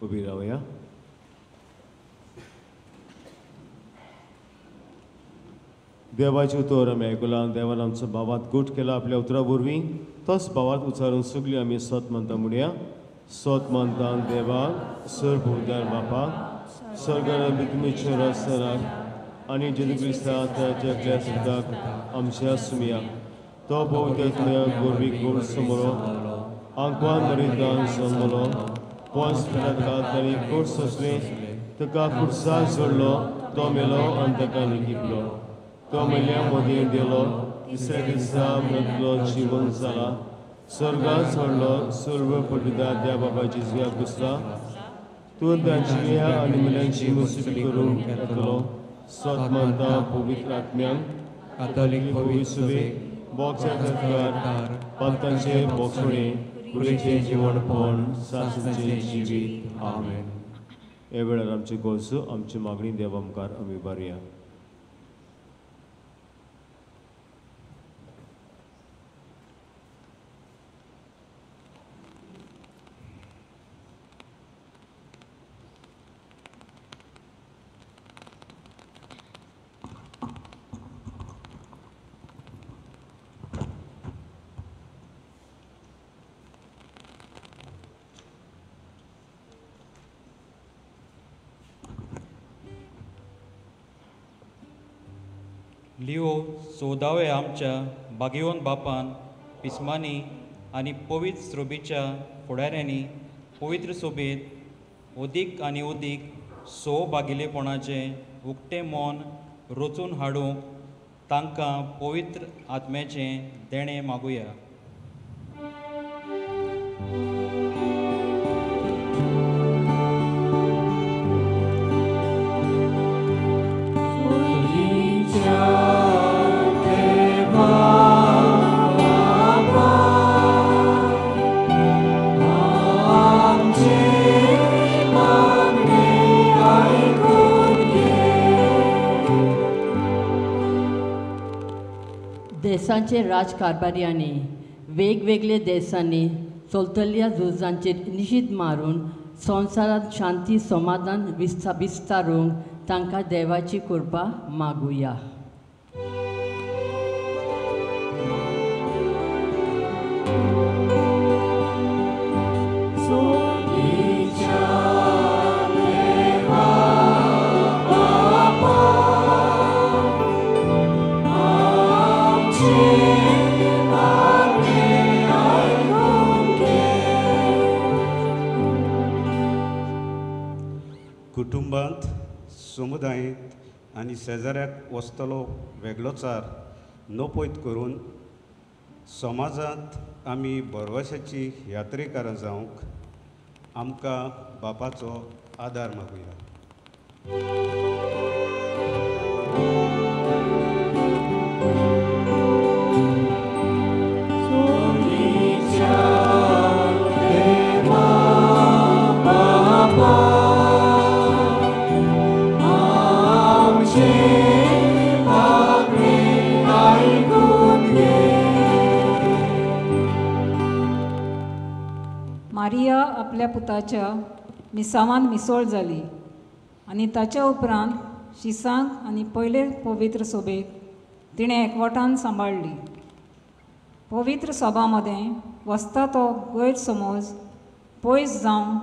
उबी रावया. देवाचें उतर आमी आयकलां. देवान आमचो भावात गूट केला आपल्या उतरा वरवीं, तोच भावात उचारून सगळीं आमी सत मानता म्हणया. सत मानता देवाक, सर्व बापाक, स्वर्गान तुमच्या रस्त्याक आनी जेजू क्रिस्ता ताच्या एकल्या सुद्दाक आमच्या सुमया तो पवित्र वरवीं गोड समोरो आंकवान मरिदान जल्मलो, पोंस पिलात ताणी कोट सोंसले, ताका खुर्सा जोडलो, तो मेलो आनी ताका लिखिपलो, तो मेल्या मदीं गेलो, तिसऱ्या दिसा मृतलो जिवन जाला, स्वर्गात चडलो, सर्व पवित्र त्या बाबाची जुया घुसला, तूं तांची आनी मेल्यांची मुसुबी करूंक येतलो. सत मानता पवित्र आत्म्यांक, कातोलीक पवित्र सुबे, बोक्साकार पालकांचे बोक्सोणे, कुडीचें जिवणपण सासणाचें जिवीत. आमेन. हे वेळार आमची गोस आमची मागणी देवा मुखार आमी बारया. लिओ 14वे आमच्या बागेवन बापान पिस्मांनी आनी पवित्र सोबीच्या फुडाऱ्यांनी पवित्र सोबेंत अदीक आनी अदीक सौभागिलेपणाचें उक्तें मन रचून हाडूंक तांकां पवित्र आत्म्याचें देणें मागुया. देशांचे राजकारभार्यांनी वेगवेगळे देशांनी चलतल्या झुजांचेर निशीद मारून संवसारांत शांती समाधान विस्तारूंक तांकां देवाची कृपा मागुया. कुटुंबांत, समुदायेंत आनी शेजाऱ्याक वचतलो वेगळोचार नपयत करून समाजांत आमी भरवशाची यात्रेकारां जावंक आमकां बापाचो आदार मागुया. मारिया आपल्या पुताच्या मिसावान मिसळ जाली आनी ताच्या उपरांत शिसांक आनी पयले पवित्र सोबेक तिणें एकवटान सांबाळ्ळी. पवित्र सोबा मदें वसता तो गैरसमज पयस जावन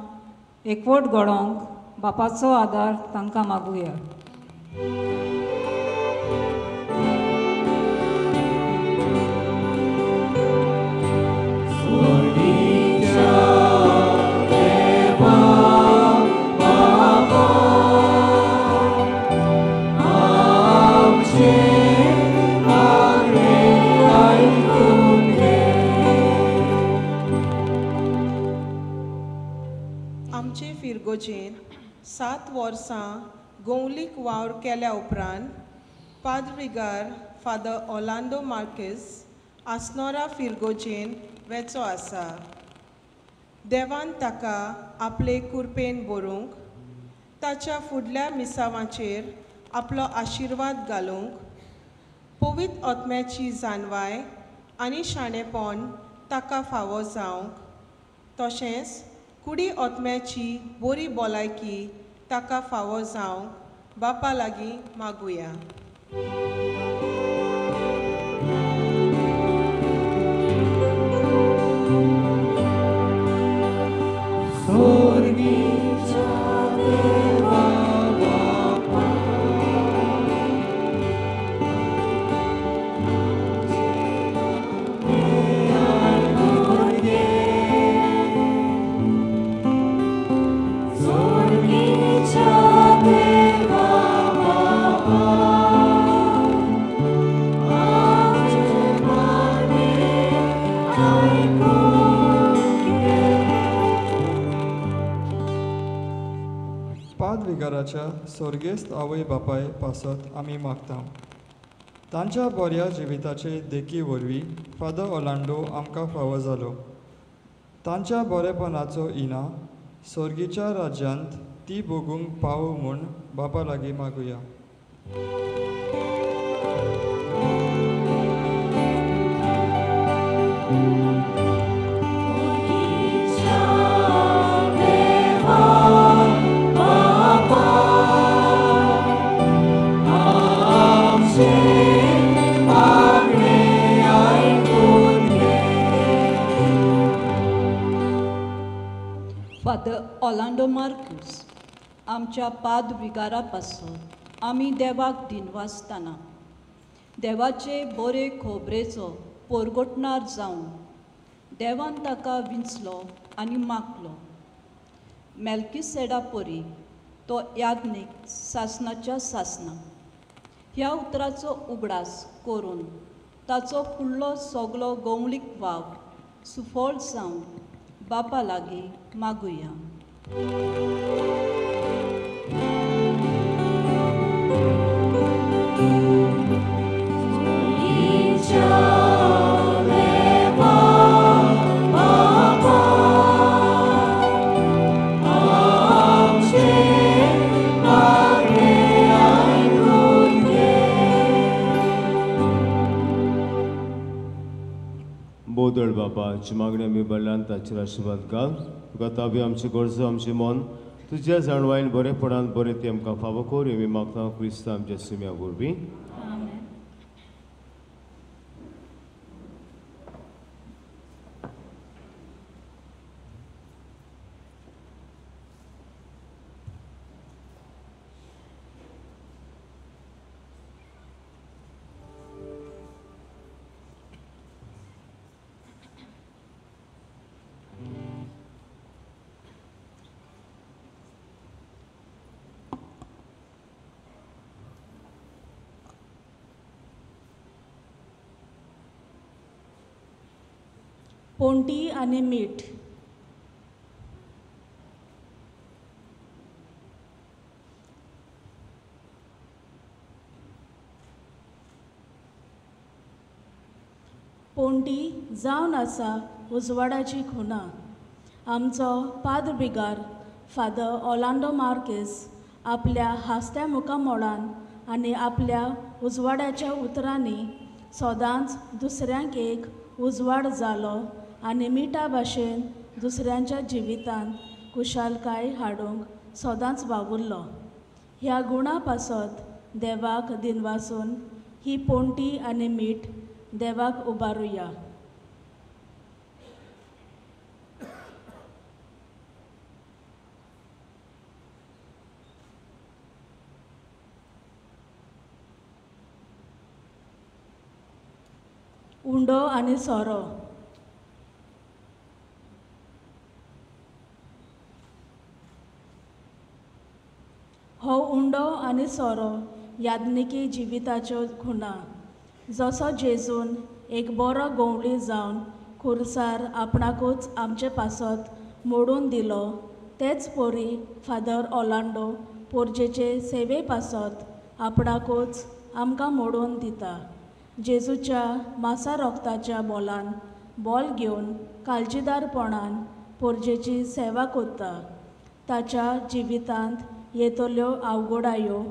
एकवट घडोवंक बापाचो आदार तांकां मागुया. आमचे फिरगोजेन 7 वर्सां गोंवलीक वावर केल्या उपरांत पाद्रविगार फादर ओलांडो मार्केस आसनोरा फिरगोजेन वेचो आसा. देवान ताका आपले कुरपेन बरोवंक, ताच्या फुडल्या मिसावांचेर आपलो आशिर्वाद घालूंक, पवित्र आत्म्याची जानवाय आनी शाणेपण ताका फावो जावंक, तशेंच कुडी आत्म्याची बरी भलायकी ताका फावो जावंक बापा लागीं मागुया. पादविगाराच्या स्वर्गेस्त आवय बापाय पासत आमी मागता. तांच्या बऱ्या जिविताचे देखी वरवीं फादर ओलांडो आमकां फावो जालो. तांच्या बरेपणाचो इनाम सर्गीच्या राज्यांत ती भोगूंक पावो म्हूण बापा लागीं मागुया. फादर ऑलांडो मार्कूस आमच्या पाद विगारा पासून आमी देवाक दिनवासतना देवाचे बरे खोबरेचो पोरगोटणार जावन देवान ताका विंचलो आनी मागलो. मेल्किसेडा परी तो याज्ञीक सासनाच्या सासना ह्या उतराचो उगडास करून ताचो फुडलो सगलो गवळीक वावर सुफळ जावन बापा लागीं मागुया. बोदळ बापाची मागणी आमी बल्ल्यान ताचेर आशिर्वाद घाल. तुका ताबी आमची गरजो आमचें मन तुज्या जाणवायन बरेपणान बरें तें आमकां फावो कर. आमी मागता क्रिस्त आमच्या सुम्या वरवीं. पोंटी आनी मीठ. पोंटी जावन आसा उजवाडाची खुणा. आमचो पाद्र बिगार फादर ऑलांडो मार्केस आपल्या हांसत्या मुखामोळान आनी आपल्या उजवाडाच्या उतरांनी सदांच दुसऱ्यांक एक उजवाड जालो आनी मिठा भाशेन दुसऱ्यांच्या जिवितांत खुशालकाय हाडूंक सदांच वावुरलो. ह्या गुणा पासत देवाक दिनवासून ही पोंटी आनी मीठ देवाक उबारुया. उंडो आनी सोरो. हो उंडो आनी सोरो याज्ञिकी जिविताच्यो खुणा. जसो जेजून एक बरो गवळी जावन खुर्सार आपणाकूच आमचे पासत मोडून दिलो तेच परी फादर ऑलांडो पोरजेचे सेवे पासत आपणाकूच आमकां मोडून दिता. जेजूच्या मासा रोगताच्या बोलान बोल घेवन काळजीदारपणान पोरजेची सेवा करता. ताच्या जिवितांत येतल्यो अवघडायो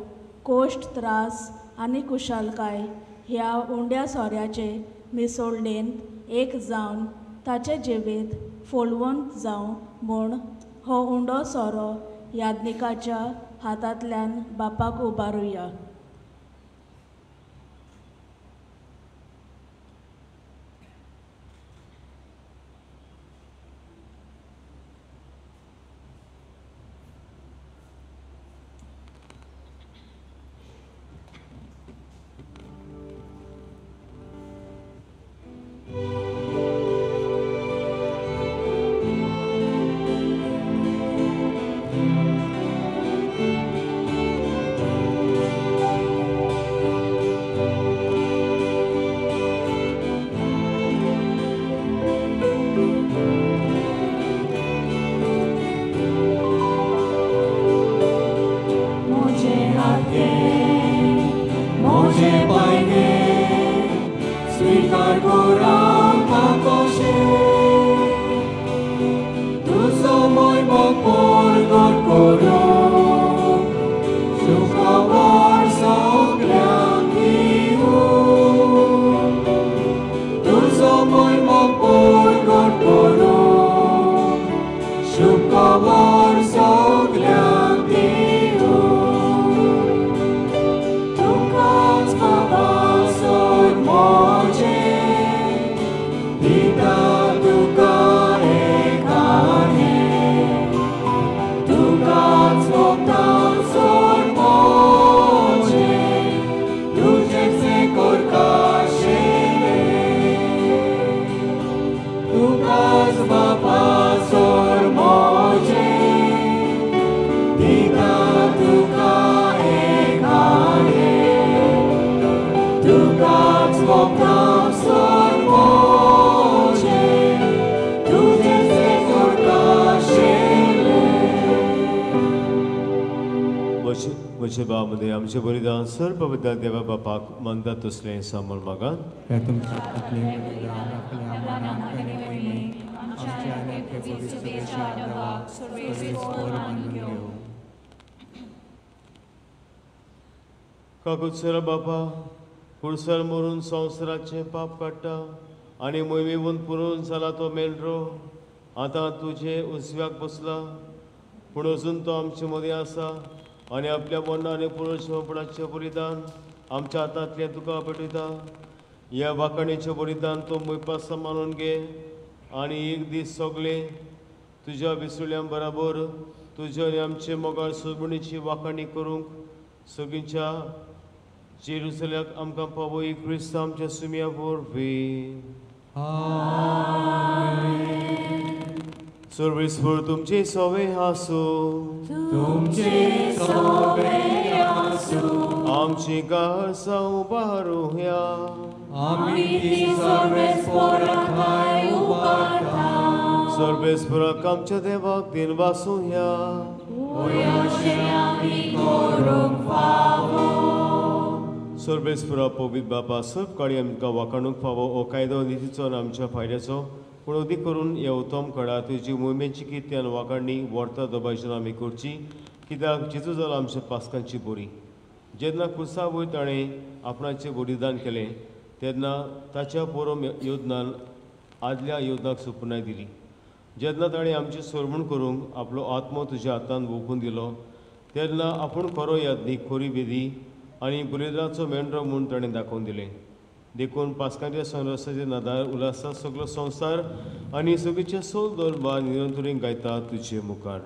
कोश्ट त्रास आनी कुशालकाय ह्या उंड्या सोऱ्याचे मिसोळणेंत एक जावन ताचें जिवीत फोलवंत जावं म्हूण हो उंडो सोरो याज्ञिकाच्या हातांतल्यान बापाक उबारुया. म्हजे बाब मदें आमचें बलिदान सर्व बद्दल देवा बापाक मानता तसलें सामोर मागात. काकुत्सर बापा कुडसर मरून संवसाराचें पाप काडटा आनी मोहिमेवून पुरून जाला तो मेंढरो आतां तुजे उजव्याक बसला, पूण अजून तो आमचे मदीं आसा आनी आपल्या मरणां आनी पुनर्जिवपणाचें बलिदान आमच्या हातांतलें तुका पेटयता. ह्या वाखाणीचें बलिदान तो मोयपासां मानून घे आनी एक दीस सगळे तुज्या विसुल्यां बराबर तुज्या आनी आमचे मोगाळ सोबणीची वाखाणी करूंक सगळींच्या जेरुसल्याक आमकां पावय क्रिस्त आमच्या सुम्या वरवीं. सर्वेस्पर तुमचे सवे आसूं, तुमचे सवे आसूं. आमची गासा उबारुया, आमी ती सर्वेस्परा ठांय उबारता. सर्वेस्पराक आमच्या देवाक दिनवासुया, अशें आमी करूंक फावो. सर्वेस्परा पवित्र बापा सर्व काळी आमकां वाखाणूंक फावो हो कायदो नितीचो आनी आमच्या फायद्याचो, पूण अदीक करून ह्या उत्तम काळार तुजी मोहिमेची कित्यान वाखाणणी व्हरता दबायच्यान आमी करची, कित्याक जेजू जालो आमच्या पास्कांची बोरी. जेन्ना कुर्सा वयर ताणें आपणाचें बलिदान केलें तेन्ना ताच्या पोरम योजनान आदल्या योजनाक सुपुनाय दिली. जेन्ना ताणें आमची सोरमण करूंक आपलो आत्मो तुज्या हातान वोंपून दिलो तेन्ना आपूण खरो यादनीक खोरी वेदी आनी बलिदानाचो मेंढरो म्हूण ताणें दाखोवन दिलें. देखून पास्कांच्या संरसाचे नादार उल्हासा सगलो संवसार आनी सगळीचे सोल दरबार निरंतरीन गायता तुजे मुखार.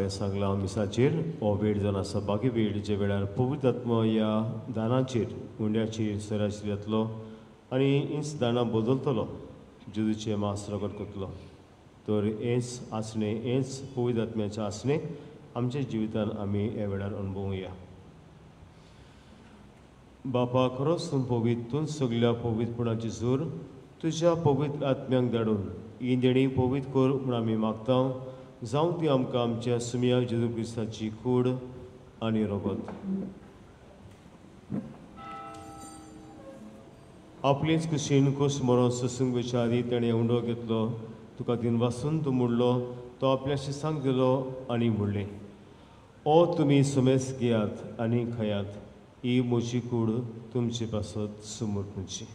सांगला मिसाचेर हो वेळ जावन आसा बाकी वेळ जे वेळार पवित्र आत्मो ह्या दानाचेर उंड्याचेर सराचेर येतलो आनी इंच दानां बदलतलो जेजूचें मास रगत करतलो. तर हेंच आसणें, हेंच पवित्र आत्म्याचें आसणें आमच्या जिवितान आमी ह्या वेळार अणभवुया. बापा खरोच तूं पवित्र, तूं सगल्या पवित्रपणाची जोर तुज्या पवित्र आत्म्यांक धाडून ही देणी पवित्र कर म्हूण आमी मागता. जावं ती आमकां आमच्या सुमया जेजू क्रिस्ताची कूड आनी रगत. आपलेच कुशीन कूस मरोन सोसूंक वयच्या आदीं ताणें उंडो घेतलो, तुका दिनवासून तूं मोडलो, तो आपल्या शिसांक दिलो आनी म्हणलें, ओ तुमी सुमेस घेयात आनी खायात, ही म्हजी कूड तुमचे पासत समर्पणची.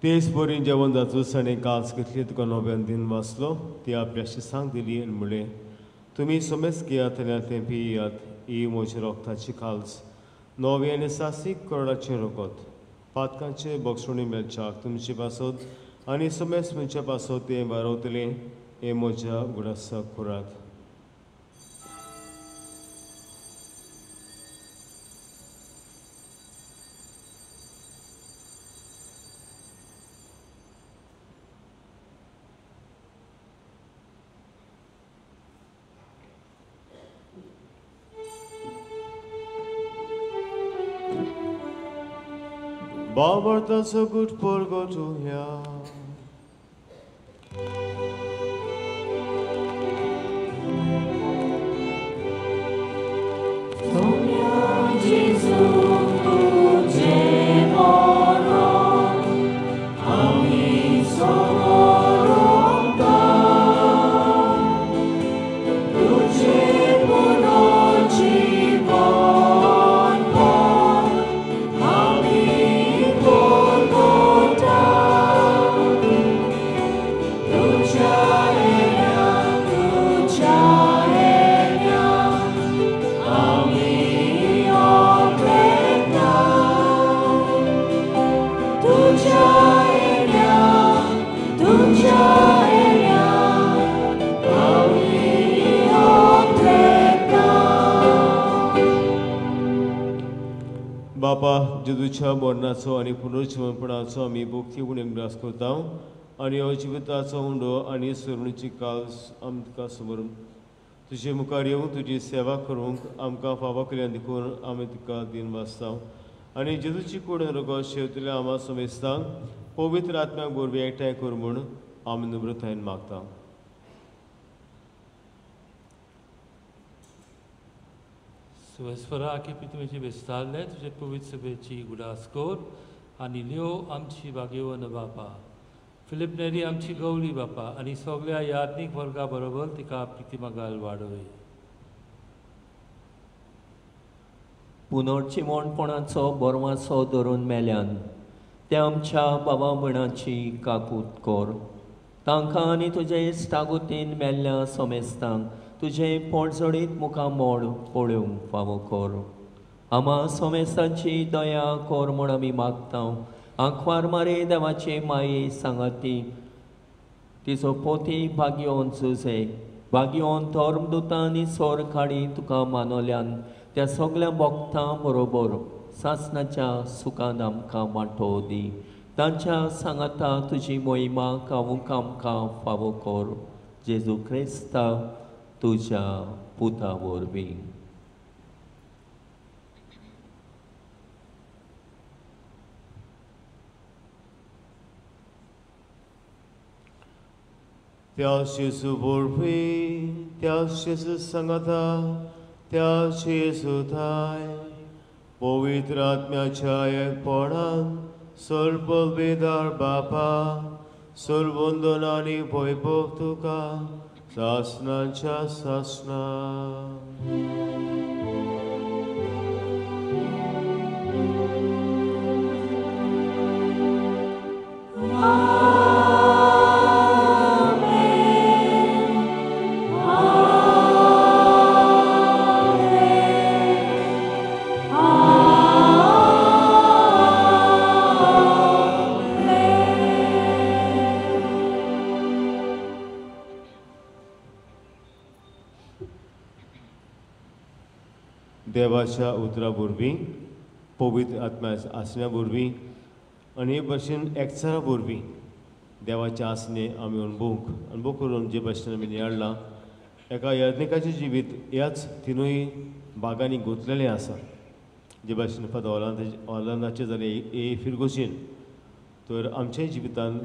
तेच परी जेवण जातूच ताणें कास घेतली, तुका नव्यान दिन वाचलो, ती आपल्या शिसांक दिली आनी म्हणलें, तुमी समेस घेयात आनी तें पियात, ही म्हज्या रोगताची काल्स, नवे आनी सासीक करोडाचें रगत, पातकांचे बक्षणी मेळच्याक तुमचे पासत आनी समेस मनच्या पासत तें बारवतलें, हें म्हज्या उगडासाक करात. बाबर्थाचो गुट परगटुया. बापा, जेजूच्या मरणाचो आनी पुनर्जिवनपणाचो आमी भक्ती म्हूण अभ्यास करता आनी हो जिविताचो उंडो आनी सरुणीची काल आमकां समोर तुजे मुखार येवंक तुजी सेवा करूंक आमकां फावो केल्या देखून आमी तुका दिन वाचता आनी जेजूची कूड रगत शेवतल्या आमा समेस्तांक पवित्र आत्म्याक वरवीं एकठांय कर म्हूण आमी नम्रतायेन मागता. सुवेस्वरा आखे पितुमेची विस्तारले तुजे पवित्र सभेची उडास कर आनी ल्यो आमची भाग्यवन बापा. फिलीप नेरी आमची गवली बापा आनी सगळ्या याज्ञीक वर्गा बरोबर तिका प्रितिमगाल वाडय. पुनर्जिवणपणाचो बरवासो धरून मेल्यान ते आमच्या बाबा भयणाची काकूत कर. तांकां आनी तुजे इश्टागोतीन मेल्ल्या समेस्तांक तुजें पोटजडीत मुखामोड पळोवंक फावो कर. आमा समेस्तांची दया कर म्हूण आमी मागता. आंकवार मारे देवाचे माये सांगाती तिचो पोती भाग्योन जुजे भाग्योन धर्मदुतां आनी सोर काडी तुका मानवल्यान त्या सगल्या भक्तां बरोबर सासणाच्या सुखान आमकां वांटो दी. तांच्या सांगाता तुजी मोहिमा गावूंक आमकां फावो कर. जेजू क्रिस्ता तुज्या पुता वरवीं. त्या जेजू वरवीं, त्या जेजू सांगाता, त्या जेजू थाय पवित्र आत्म्याच्या एकपणान सर्ववेदार बापा सर्वंदन आनी वैभव तुका सासणाच्या सासणा. देवाच्या उतरा वरवीं, पवित्र आत्म्या आसण्या वरवीं आनी हे भशेन एकचारा वरवीं देवाचें आसणें आमी अणभवूंक अणभव करून जे भशेन आमी नियाळ्ळां एका याज्ञिकाचें जिवीत ह्याच तिनूय भागांनी गुंतलेलें आसा. जे भशेन फादर ऑर्लांदाचें जालें ए फिरगोजीन, तर आमच्या जिवितान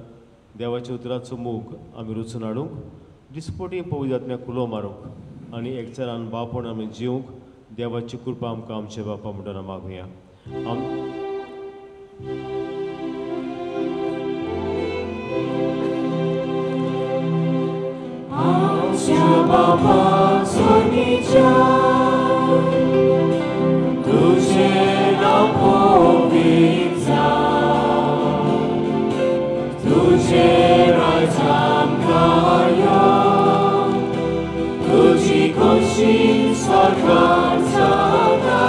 देवाच्या उतराचो मोग आमी रचून हाडूंक, दिसपटी पवित्र आत्म्याक कुलो मारूंक आनी एकचारान बापण आमी जिवंक देवाची कृपा आमकां आमच्या बापा म्हणटना मागुया. आमच्या बापा स्वर्गीच्या तुझें नांव पवित्र जावं, तुझें राज्य आमकां यो, तुजी खोशी स्वर्गार जाता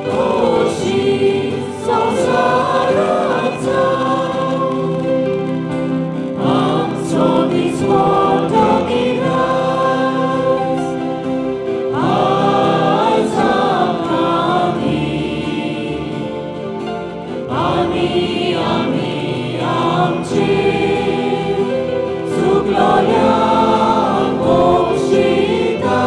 तशी संवसारांत जावं. आमचो दिसवडो गिरास आयज आमकां दी आनी आमी आमचे चुकलोल्यांक बक्षिता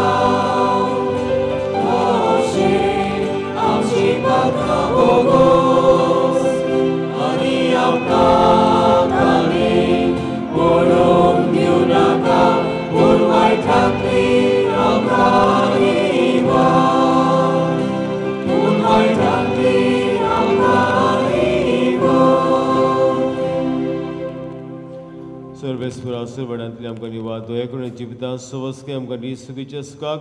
तशें आमची पात्रां भोगून सर्वेस्पुरा सुरवड्यांतली आमकां निवाद दोयेकडे जिवितांत सवस्के आमकां दी सुखीच्या सुखाक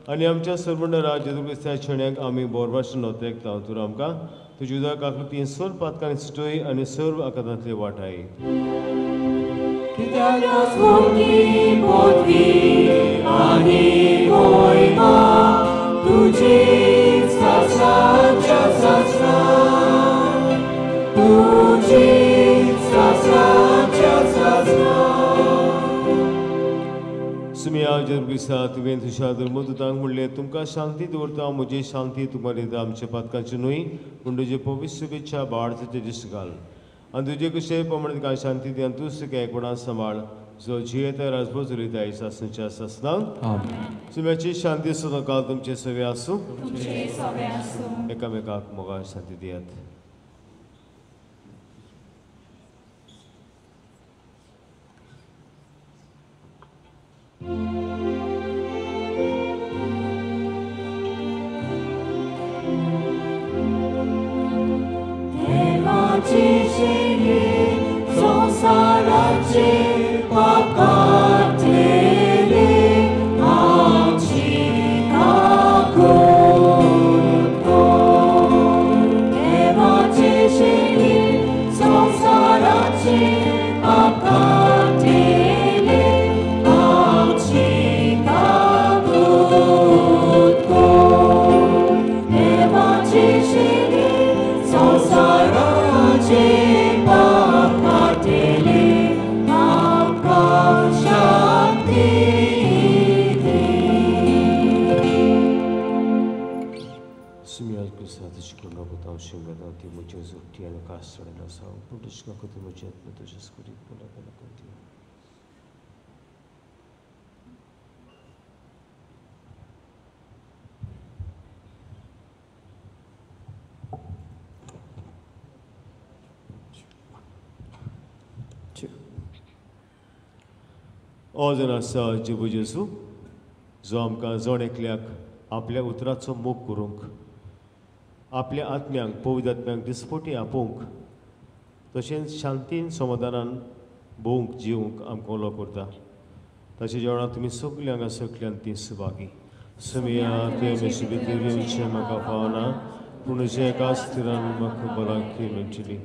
आनी आमच्या सर्वंड राज जेजू क्रिस्ता शेण्याक आमी बोरवाश नोतेकता. तूं आमकां तुजी उदक आकृती सर्व पातकांनी सुटय आनी सर्व आकारांतली वाटाय. कित्याक स्फूर्ती पदवी आनी मोहिमा तुजी सासणाच्या सासणां, तुजी सासणाच्या सासणां. सुमिया जेजू क्रिस्ता तुवें तुज्या धर्मदूतांक म्हणलें, तुमकां शांती दवरता, म्हजी शांती तुमकां दिता. आमच्या पातकांची न्हय पूण तुजे पवित्र शुभेच्छा बाळचें दिश्ट घाल आनी तुजे कशे प्रमाणे तुका शांती दी आनी तूं सुखा एकपणान सांबाळ जो जियेता राजभर चलयता सासणाच्या सासणाक. सुम्याची शांती सदांकाळ तुमचे सवे आसूं. एकामेकाक मोगान शांती दियात. देवाची शिरी संवसाराची पाप काडटली आमची काकूट कर. देवाची शिरी संवसाराची पाप काडटली आमची काकूट कर. देवाची शिरी संवसाराची पाप काडटली आमकां शांती दी. सुमिया क्रिस्ता तुजी करुणा पुता हांव शिंगता ती म्हज्यो जोडटी आनी कास चडयलो आसा पूण तुजी काकूत म्हज्या आत्म्या तुज्या स्कुरीक बोला दी. ओ जण आसा जेबू जेजू जो आमकां जण एकल्याक आपल्या उतराचो मोग करूंक, आपल्या आत्म्यांक पवित्र आत्म्यांक दिसपटी आपोवंक, तशेंच शांतीन समाधानान भोवंक जिवंक आमकां उलो करता. ताच्या जेवणाक तुमी सगळीं हांगा सगळ्यान ती सुभागी. सुमिया तुवें भितर येवचें म्हाका फावना पूण तुज्या एका स्थिरान म्हाका भलायकी मेळटली.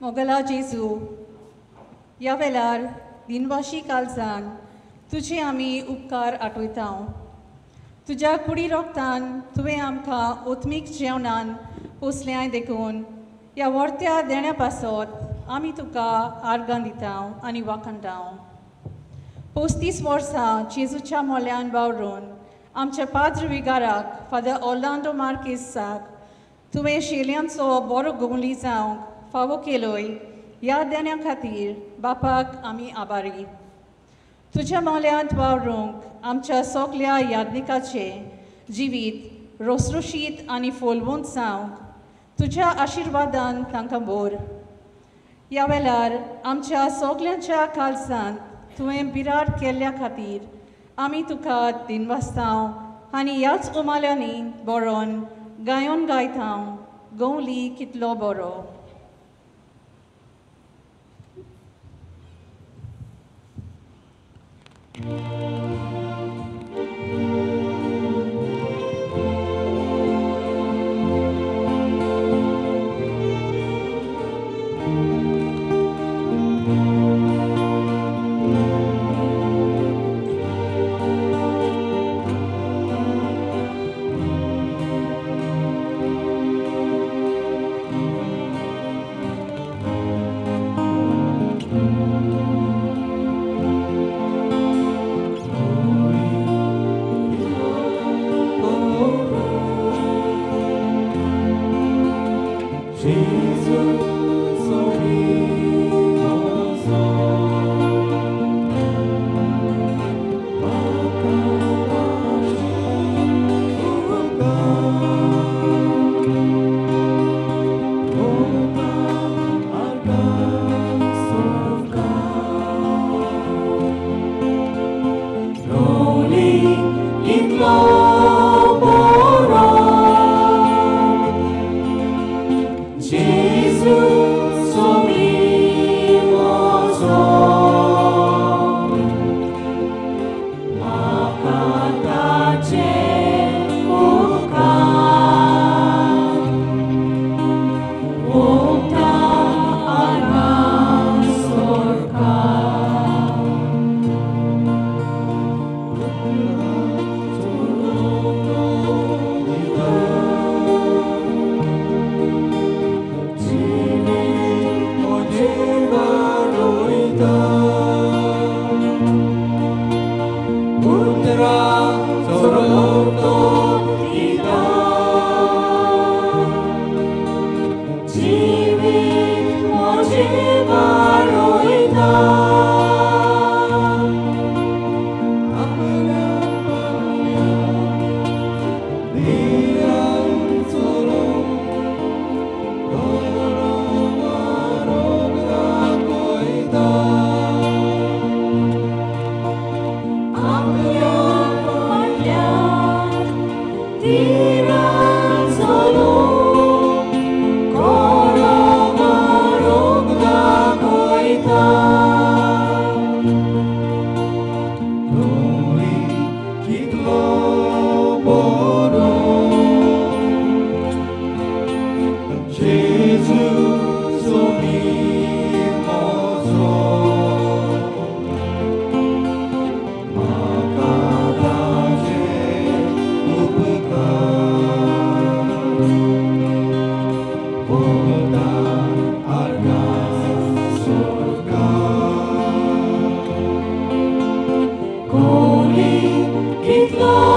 मोगला जेजू, ह्या वेळार दिनवाशी कालजान तुजे आमी उपकार आठयता. तुज्या कुडी रोगतान तुवें आमकां ओत्मीक जेवणान पोसल्याय देखून ह्या वर्त्या देण्या पासत आमी तुका आर्गां दिता आनी वाखणटा. 35 वर्सां जेजूच्या मोल्यान वावरून आमच्या पाद्र विगाराक फादर ऑर्लांडो मार्केसाक तुवें शेल्यांचो बरो गवली जावंक फावो केलोय. ह्या देण्या खातीर बापाक आमी आभारी. तुज्या मोल्यांत वावरूंक आमच्या सगल्या यादनिकाचें जिवीत रोसरोशीत आनी फोलवंत जावंक तुज्या आशिर्वादान तांकां भर. ह्या वेळार आमच्या सगल्यांच्या काळजांत तुवें बिराड केल्ल्या खातीर आमी तुका दिनवासताव आनी ह्याच उमाल्यांनी बरोवन गायोन गायताव गवली कितलो बरो. Holy,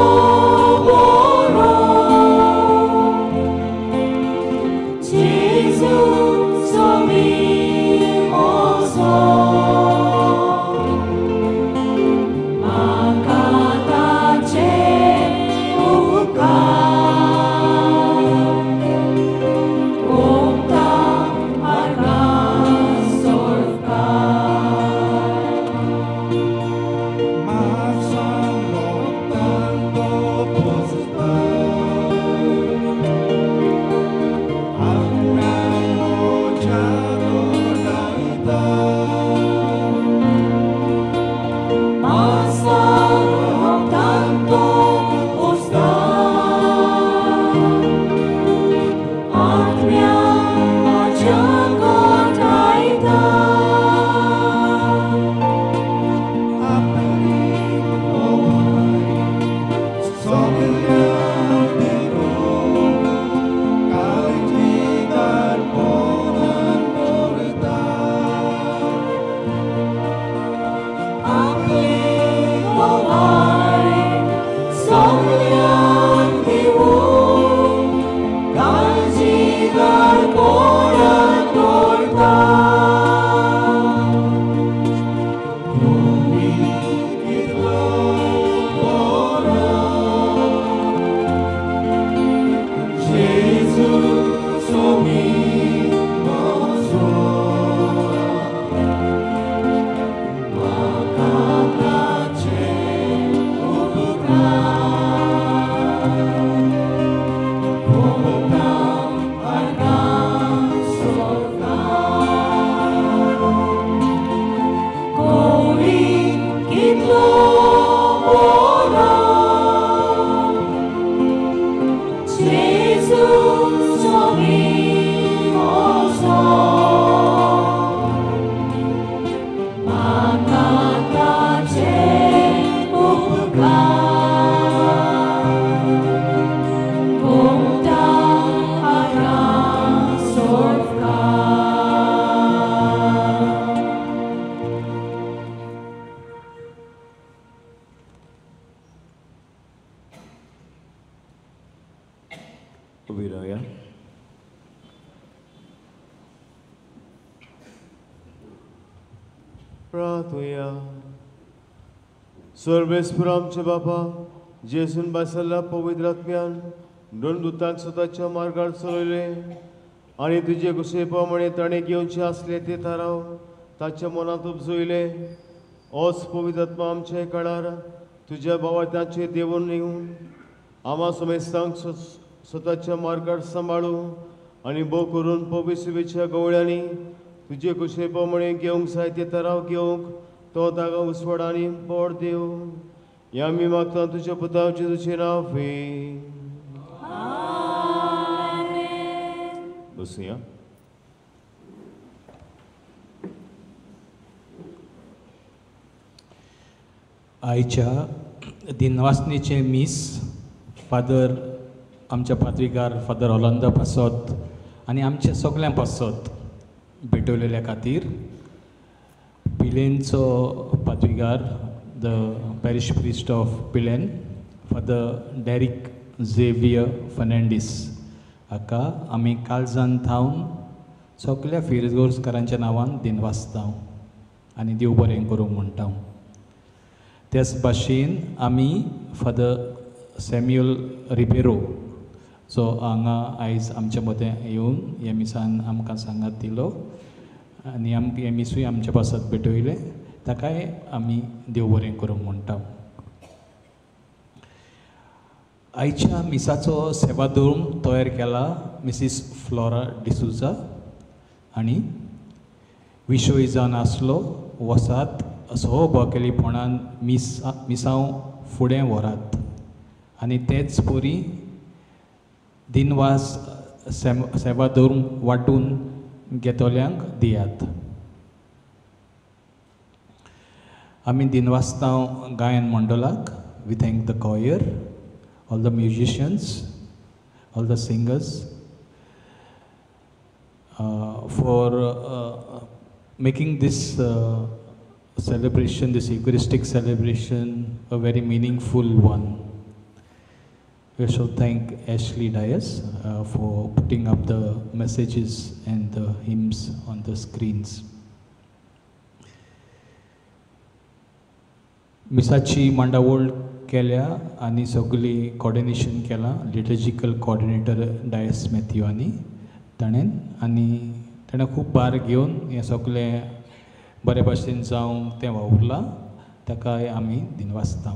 उबी रावया. प्रार्थुया. सर्वेस्पर आमचे बापा, जेसून बासल्ल्या पवित्र आत्म्यान दोन दुतांक स्वताच्या मार्गार चलयले आनी तुजे कुशे प्रमाणे ताणें घेवचे आसले ते थाराव ताच्या मनांत उपजयले. ओच पवित्र आत्मा आमच्या काळार तुज्या भावार्थाचेर देवून येवन आमा समेस्तांक स्वताच्या मार्गार सांबाळू आनी भोव करून पवित्र सुबेच्या गवळ्यांनी तुजे कुशे प्रमाणे घेवंक जाय ते थाराव घेवंक तो ताका उसवड आनी बोड देव. ह्या आमी मागता तुज्या पुता जेजूचें नांव. बसुया. आयच्या दिनवासनीचें मीस फादर आमच्या पाद्रीगार फादर ओलांदा पासत आनी आमच्या सगळ्यां पासत भेटवलेल्या खातीर पिलेनचो पाद्रीगार the parish priest of Pilerne Father Derek Xavier Fernandes हाका आमी काळजान थावन सगल्या फिरगोर्जकारांच्या नांवान दिनवासता आनी देव बरें करूंक म्हणटा. त्याच भाशेन आमी फादर सॅम्युअल रिबेरो जो हांगा आयज आमच्या मदें येवन ह्या मिसान आमकां सांगात दिलो आनी आमकां हें मिसूय आमच्या पासत भेटयलें ताकाय आमी देव बरें करूंक म्हणटा. आयच्या मिसाचो सेवाधर्म तयार केला मिसीस फ्लोरा डिसुजा आनी विशय जावन आसलो वसात सहभागेलीपणान मिसांव फुडें व्हरात आनी तेच परी दिनवास सेवाधर्म वांटून घेतल्यांक दियात. आमी दिनवासता गायन मंडळाक. We thank the choir, all the musicians, all the singers for making this celebration, this Eucharistic celebration, a very meaningful one. We also thank Ashley Dias for putting up the messages and the hymns on the screens. मिसाची मांडावळ केल्या आनी सगळी कॉर्डिनेशन केलां लिटर्जिकल कॉर्डिनेटर डायस मॅथ्यू आनी ताणें आनी ताणें खूब भार घेवन हें सगळें बरे भाशेन जावंक तें वावुरलां ताकाय आमी दिनवासता.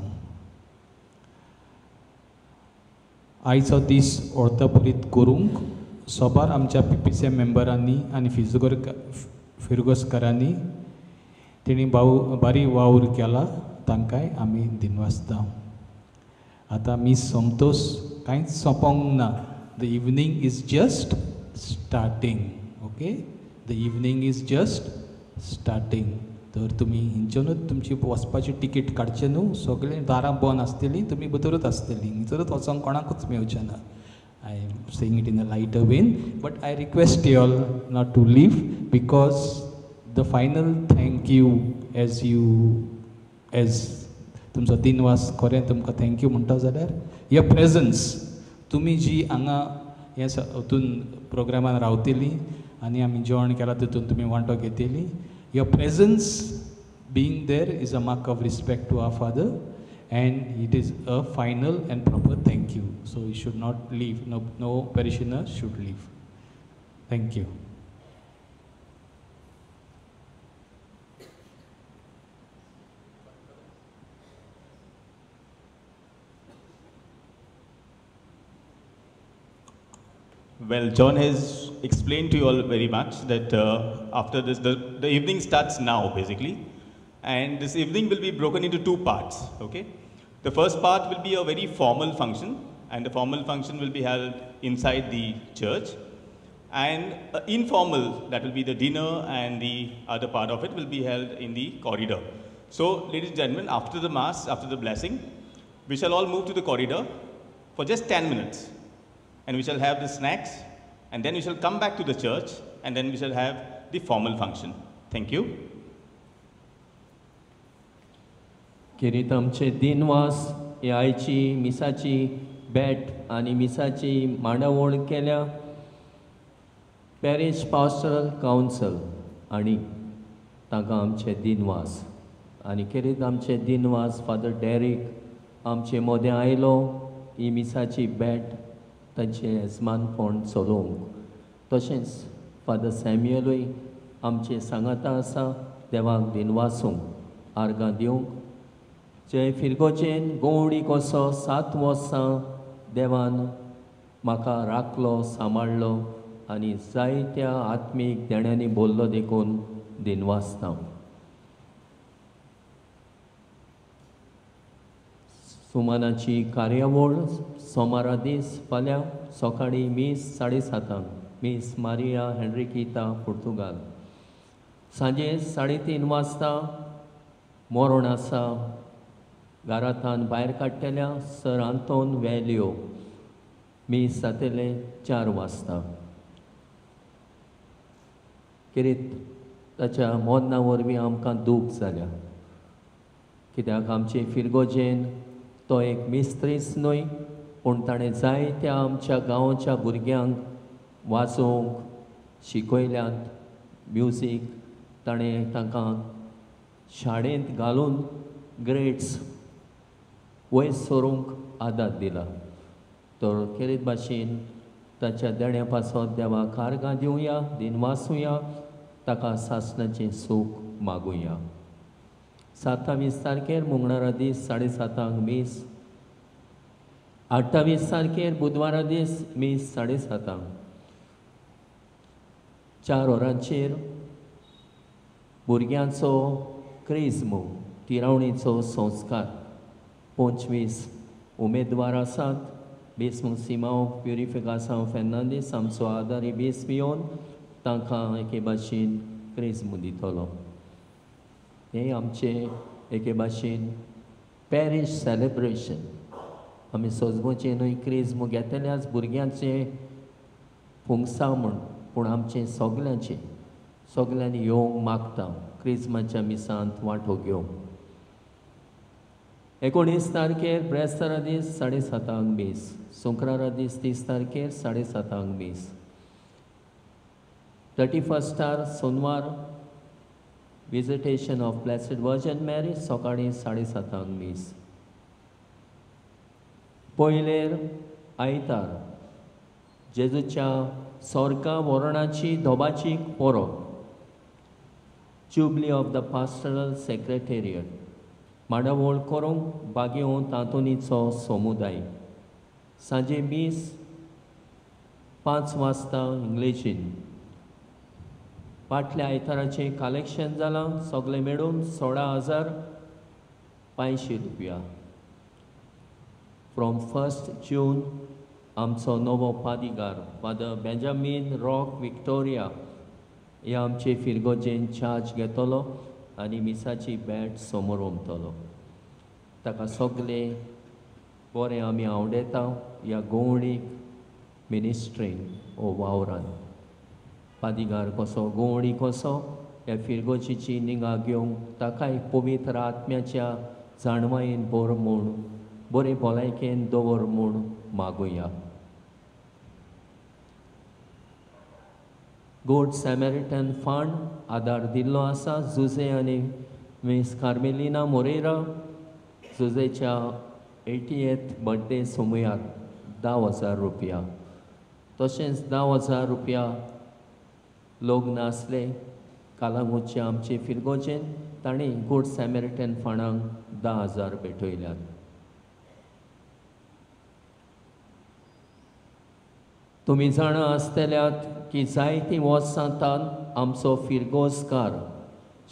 आयचो दीस अर्थभरीत करूंक सोबार आमच्या पी पी सी मेंबरांनी आनी फिरगोजकारांनी तेणी बारी वावर केला तांकांय आमी दिनवासता. आतां मीस सोमतोस कांयच सोंपोंक ना. The evening is just starting. Okay, the evening is just starting. तर तुमी हिंच्यानूच तुमची वचपाची तिकेट काडचे न्हू, सगळीं दारां बंद आसतलीं, तुमी भितरूच आसतलीं, भितरूच वचोंक कोणाकूच मेवचें ना. I am saying it in a lighter vein, but I request you all not to leave because the final thank you as you as तुमचो दिनवास खरें तुमकां thank you म्हणटा जाल्यार your presence, तुमी जी हांगा हे हितून प्रोग्रामान रावतली आनी आमी जेवण केलां तितून तुमी वांटो घेतली, your presence being there is a mark of respect to our father and it is a final and proper thank you. So you should not leave, no parishioner should leave. Thank you. Well, John has explained to you all very much that after this, the evening starts now, basically. And this evening will be broken into two parts, okay? The first part will be a very formal function, and the formal function will be held inside the church. And informal, that will be the dinner, and the other part of it will be held in the corridor. So, ladies and gentlemen, after the mass, after the blessing, we shall all move to the corridor for just 10 minutes. And we shall have the snacks, and then we shall come back to the church, and then we shall have the formal function. Thank you. किरीत आमचे दिनवास हे आयची मिसाची बॅट आनी मिसाची मांडावळ केल्या पॅरीश पास्टरल कावन्सल आनी तांकां आमचे दिनवास आनी खेरीत आमचे दिनवास फादर डॅरीक आमचे मोदें आयलो ही मिसाची बॅट तांचें येजमानपण चलोवंक. तशेंच फादर सॅम्युअलूय आमचे सांगाता आसा, देवाक दिनवासूंक आर्गां दिवंक. जे फिरगोजेन गोवणी कसो 7 वर्सां देवान म्हाका राखलो, सांबाळ्ळो आनी जायत्या आत्मीक देण्यांनी बोल्लो देखून दिनवासता. सुमानाची कार्यावळ सोमारा दीस फाल्यां सकाळीं मीस 7:30 मीस मारिया हेनरिकीता पुर्तुगाल. सांजे 3:30 वाजता मोरण आसा घरांतान भायर काडटल्या सर आंतोन वेलियो मीस जातलें 4 वाजता. किरीत ताच्या मोदना वरवीं आमकां दूख जाल्या, कित्याक आमचे फिरगोजेन तो एक मिस्त्रीच न्हय पूण ताणें जायत्या आमच्या गांवच्या भुरग्यांक वाचोवंक शिकयल्यात म्युजीक, ताणें तांकां शाळेंत घालून ग्रेड्स वयर सरूंक आदार दिला. तर खेरीत भाशेन ताच्या देण्या पासत देवाक आर्गां दिवया, दिनवासुया, ताका सासणाचें सूख मागुया. 27 तारखेर मंगळारा दीस 7:30 मीस, 28 तारखेर बुधवारा दीस मीस 7:30, 4 वरांचेर भुरग्यांचो क्रिज्म तिरावणीचो संस्कार. 25 उमेदवार आसात. बेस्मू सिमांव प्युरिफिकासांव फेर्नांदीस आमचो आदारी बेस येवन तांकां एके भाशेन क्रिज्म दितलो. हें आमचें एके भाशेन पॅरीश सेलेब्रेशन. आमी सोजमोचें न्हय क्रिज्म घेतल्याच भुरग्यांचें फुंगसांव म्हूण, पूण आमचें सगल्यांचें, सगल्यांनी येवंक मागता क्रिज्माच्या मिसांत वांटो घेवंक. 19 तारखेर ब्रेस्तारा दीस 7:30 मीस, शुक्रारा दीस 30 तारखेर 7:30 मीस, 31 Sonwar visitation of blessed virgin Mary सकाळीं 7:30 मीस. पयलेर आयतार जेजूच्या सोर्गा वरणाची धोबाची परब, jubilee of the pastoral secretariat मांडावळ करूंक बागेवन तांतोनीचो समुदाय. सांजे मीस 5 वाजता इंग्लिशीन. फाटल्या आयताराचें कलेक्शन जालां सगळें मेळून 16,500 रुपया. फ्रॉम 1 जून आमचो नवो पादिगार फादर बेंजामीन रॉक विक्टोरिया ह्या आमचे फिरगोजेन चार्ज घेतलो आनी मिसाची बॅट समोर ओमतलो. ताका सगळे बरें आमी आवडेता ह्या गोवणीक मिनिस्ट्रीन ओ वावरान. पादिगार कसो गोवणी कसो ह्या फिरगोजीची निगा घेवंक ताकाय पवित्र आत्म्याच्या जाणवायेन बोर म्हूण बरे भलायकेन दवर म्हूण मागुया. गुड सॅमेरिटन फंड आदार दिल्लो आसा जुजे आनी मिस कार्मेलिना मोरेरा जुजेच्या 80th birthday सोमुयार 10,000 रुपया. तशेंच 10,000 रुपया लग्न आसले कालांगूटचे आमचे फिरगोजेन तांणी गुड सॅमेरिटन फंडाक 10,000 भेटयल्यात. तुमी जाणा आसतल्यात की जायतीं वर्सां तान आमचो फिरगोजकार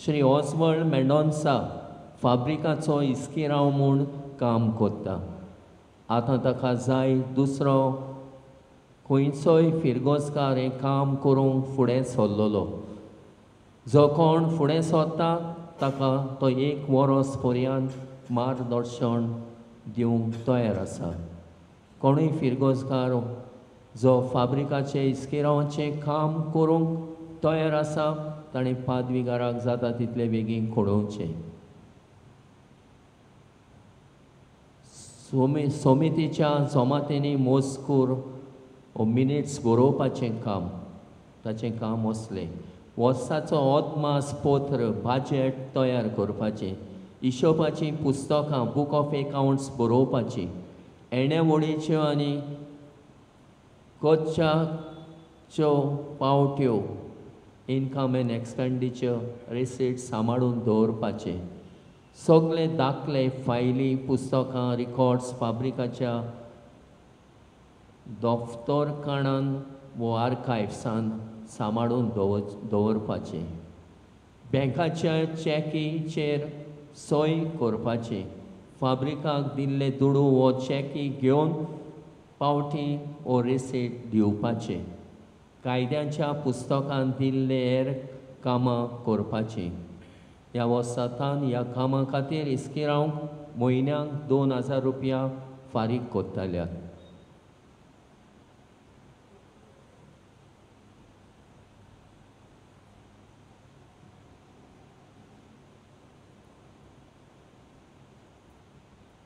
श्री ऑस्वल्ड मेंडोन्सा फाब्रिकाचो इस्किरांव म्हूण काम करता. आतां ताका जाय दुसरो खंयचोय फिरगोजकार हें काम करूंक फुडें सरलेलो. जो कोण फुडें सरता ताका तो 1 वरस पर्यंत मार्गदर्शन दिवंक तयार आसा. कोणूय फिरगोजकार जो फाब्रिकाचें इस्किरांवाचें काम करूंक तयार आसा ताणें पादविगाराक जाता तितले बेगीन कळोवचें. समितीच्या जमातींनी मोजकूर ओ मिनिट्स बरोवपाचें काम ताचें काम आसलें. वर्साचो अदमास पत्र बाजेट तयार करपाचें, हिशोबाचीं पुस्तकां बूक ऑफ एकावंट्स बरोवपाचीं, येणावळीच्यो आनी खर्चाच्यो पावट्यो इनकम एन्ड एक्सपेंडिचर रिसीट सांबाळून दवरपाचें, सगळे दाखले फायली पुस्तकां रिकॉर्ड्स फाब्रिकाच्या दफ्तरखाणान वो आर्कायव्सान सांबाळून दवरपाचें, बँकाच्या चॅकीचेर सय करपाची, फाब्रिकाक दिल्ले दुडू वो चॅकी घेवन पावटी वो रिसीट दिवपाचें, कायद्याच्या पुस्तकान दिल्ले हेर कामां करपाचीं. ह्या वर्सांतान ह्या कामां खातीर इस्किरांक म्हयन्याक 2000 रुपया फारीक करताल्यात.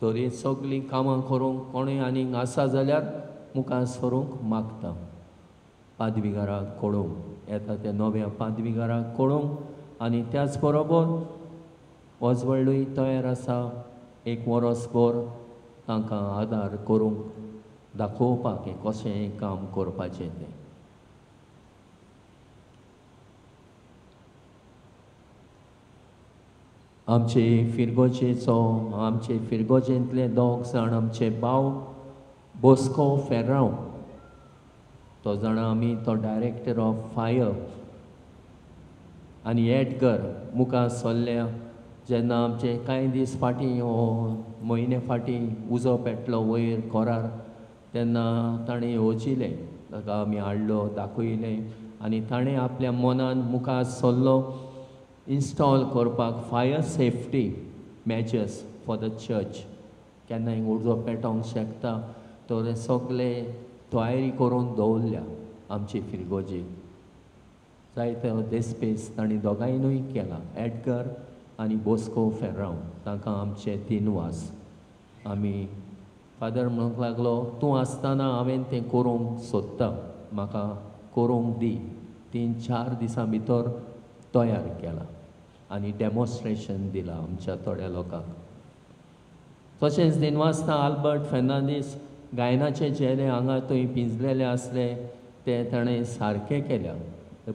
तरी सगळीं कामां करूंक कोणूय आनीक आसा जाल्यार मुखार सरूंक मागता. पादविगाराक कळोवंक येता त्या नव्या पादविगाराक कळोवंक आनी त्याच बरोबर ओजवळूय तयार आसा एक वरसभर तांकां आदार करूंक दाखोवपाक हें कशें काम करपाचें तें. आमचे फिरगोजेचो आमचे फिरगोजेंतले दोग जाण आमचे भाव बोस्को फेर्रांव तो जाणा आमी तो डायरेक्टर ऑफ फायर आनी एडगर मुखार सरल्या जेन्ना आमचे कांय दीस फाटीं हो म्हयने फाटीं उजो पेटलो वयर कोरार तेन्ना ताणें येवजिलें, ताका आमी हाडलो दाखयलें आनी ताणें आपल्या मनान मुखार सरलो इन्स्टॉल करपाक fire safety measures for the church. केन्नाय उजो पेटोवंक शकता तर सगळे तयारी करून दवरल्या आमची फिरगोजी. जायते देस्पेस तांणी दोगांयनूय केला, एडगर आनी बोस्को फेर्रांव, तांकां आमचे दिनवास. आमी फादर म्हणूंक लागलो तूं आसतना हांवें तें करूंक सोदता, म्हाका करूंक दी. 3-4 दिसां भितर तयार केला आनी डेमॉन्स्ट्रेशन दिलां आमच्या थोड्या लोकांक. तशेंच दिनवासता आल्बर्ट फेर्नांदीस गायनाचे झेले हांगा थंय पिंजलेले आसले ते ताणें सारके केल्या,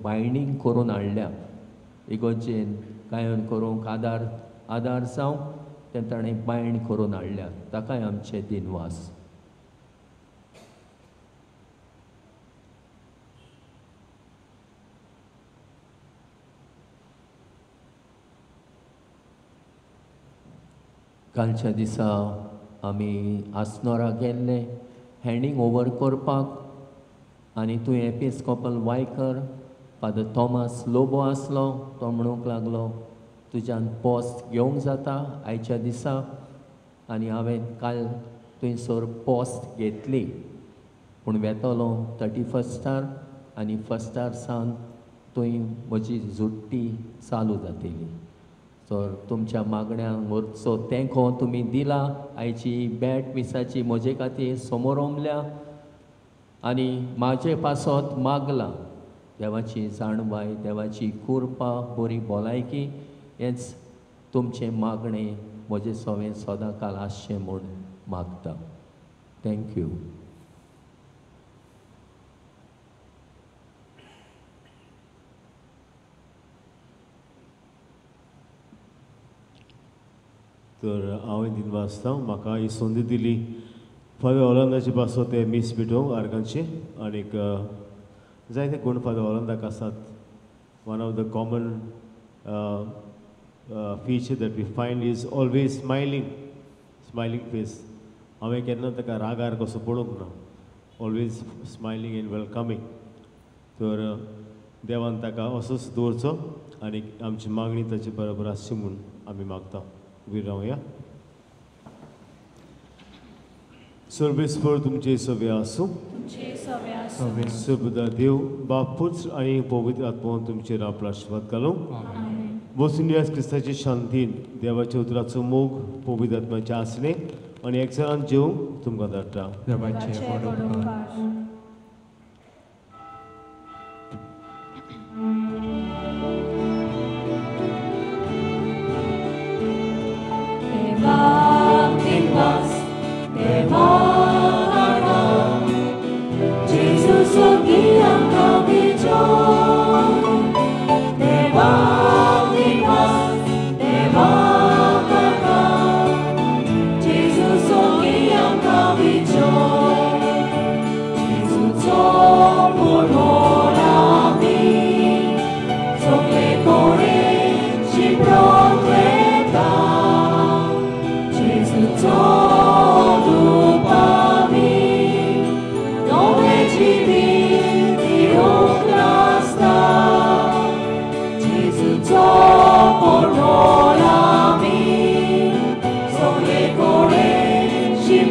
बायंडींग करून हाडल्या इगोर्जेन गायन करूंक आदार आदार जावंक तें ताणें बायंड करून हाडल्या, ताकाय आमचे दिनवास. कालच्या दिसा आमी आसनोरा गेल्ले हँडींग ओवर करपाक आनी तूं Episcopal Waikar father Thomas Lobo आसलो तो म्हणूंक लागलो तुज्यान पोस्ट घेवंक जाता आयच्या दिसा आनी हांवें काल थंयसर पोस्ट घेतली पूण वेतलो 31 आनी 1 सावन थंय म्हजी झुट्टी चालू जातली. तर तुमच्या मागण्यांक वरचो तेंको तुमी दिला. आयची बॅट मिसाची म्हजे खातीर समोर ओमल्या आनी म्हाजे पासत मागला. देवाची जाणवाय, देवाची कृपा, बरी भलायकी हेंच तुमचें मागणें म्हजें सवें सदां काल आसचें म्हूण मागता. Thank you. तर हांव दिनवासता म्हाका ही संदी दिली फादर ओलांदाचे पासत ते मीस भेटोवंक आर्गांचे आनीक जायते गुण फादर ओलांदाक आसात. One of the common feature that we find is always smiling, smiling face. हांवें केन्ना ताका रागार कसो पळोवंक ना, ऑलवेज स्मायलींग एंड वेलकमींग. तर देवान ताका असोच दवरचो आनी आमची मागणी ताचे बरोबर आसची म्हूण आमी मागता. उबी रावया. सर्वेस्पर तुमचे सवे आसूं. सर्वदा देव बापूच आनी पवित्र आत्मो तुमचेर आपलो आशिर्वाद घालूं. वचून क्रिस्ताचे शांतीन देवाच्या उतराचो मोग पवित्र आत्म्याचे आसणे आनी एकचारान जेवंक तुमकां धाडटा. देवाचें व्हड उपकार. She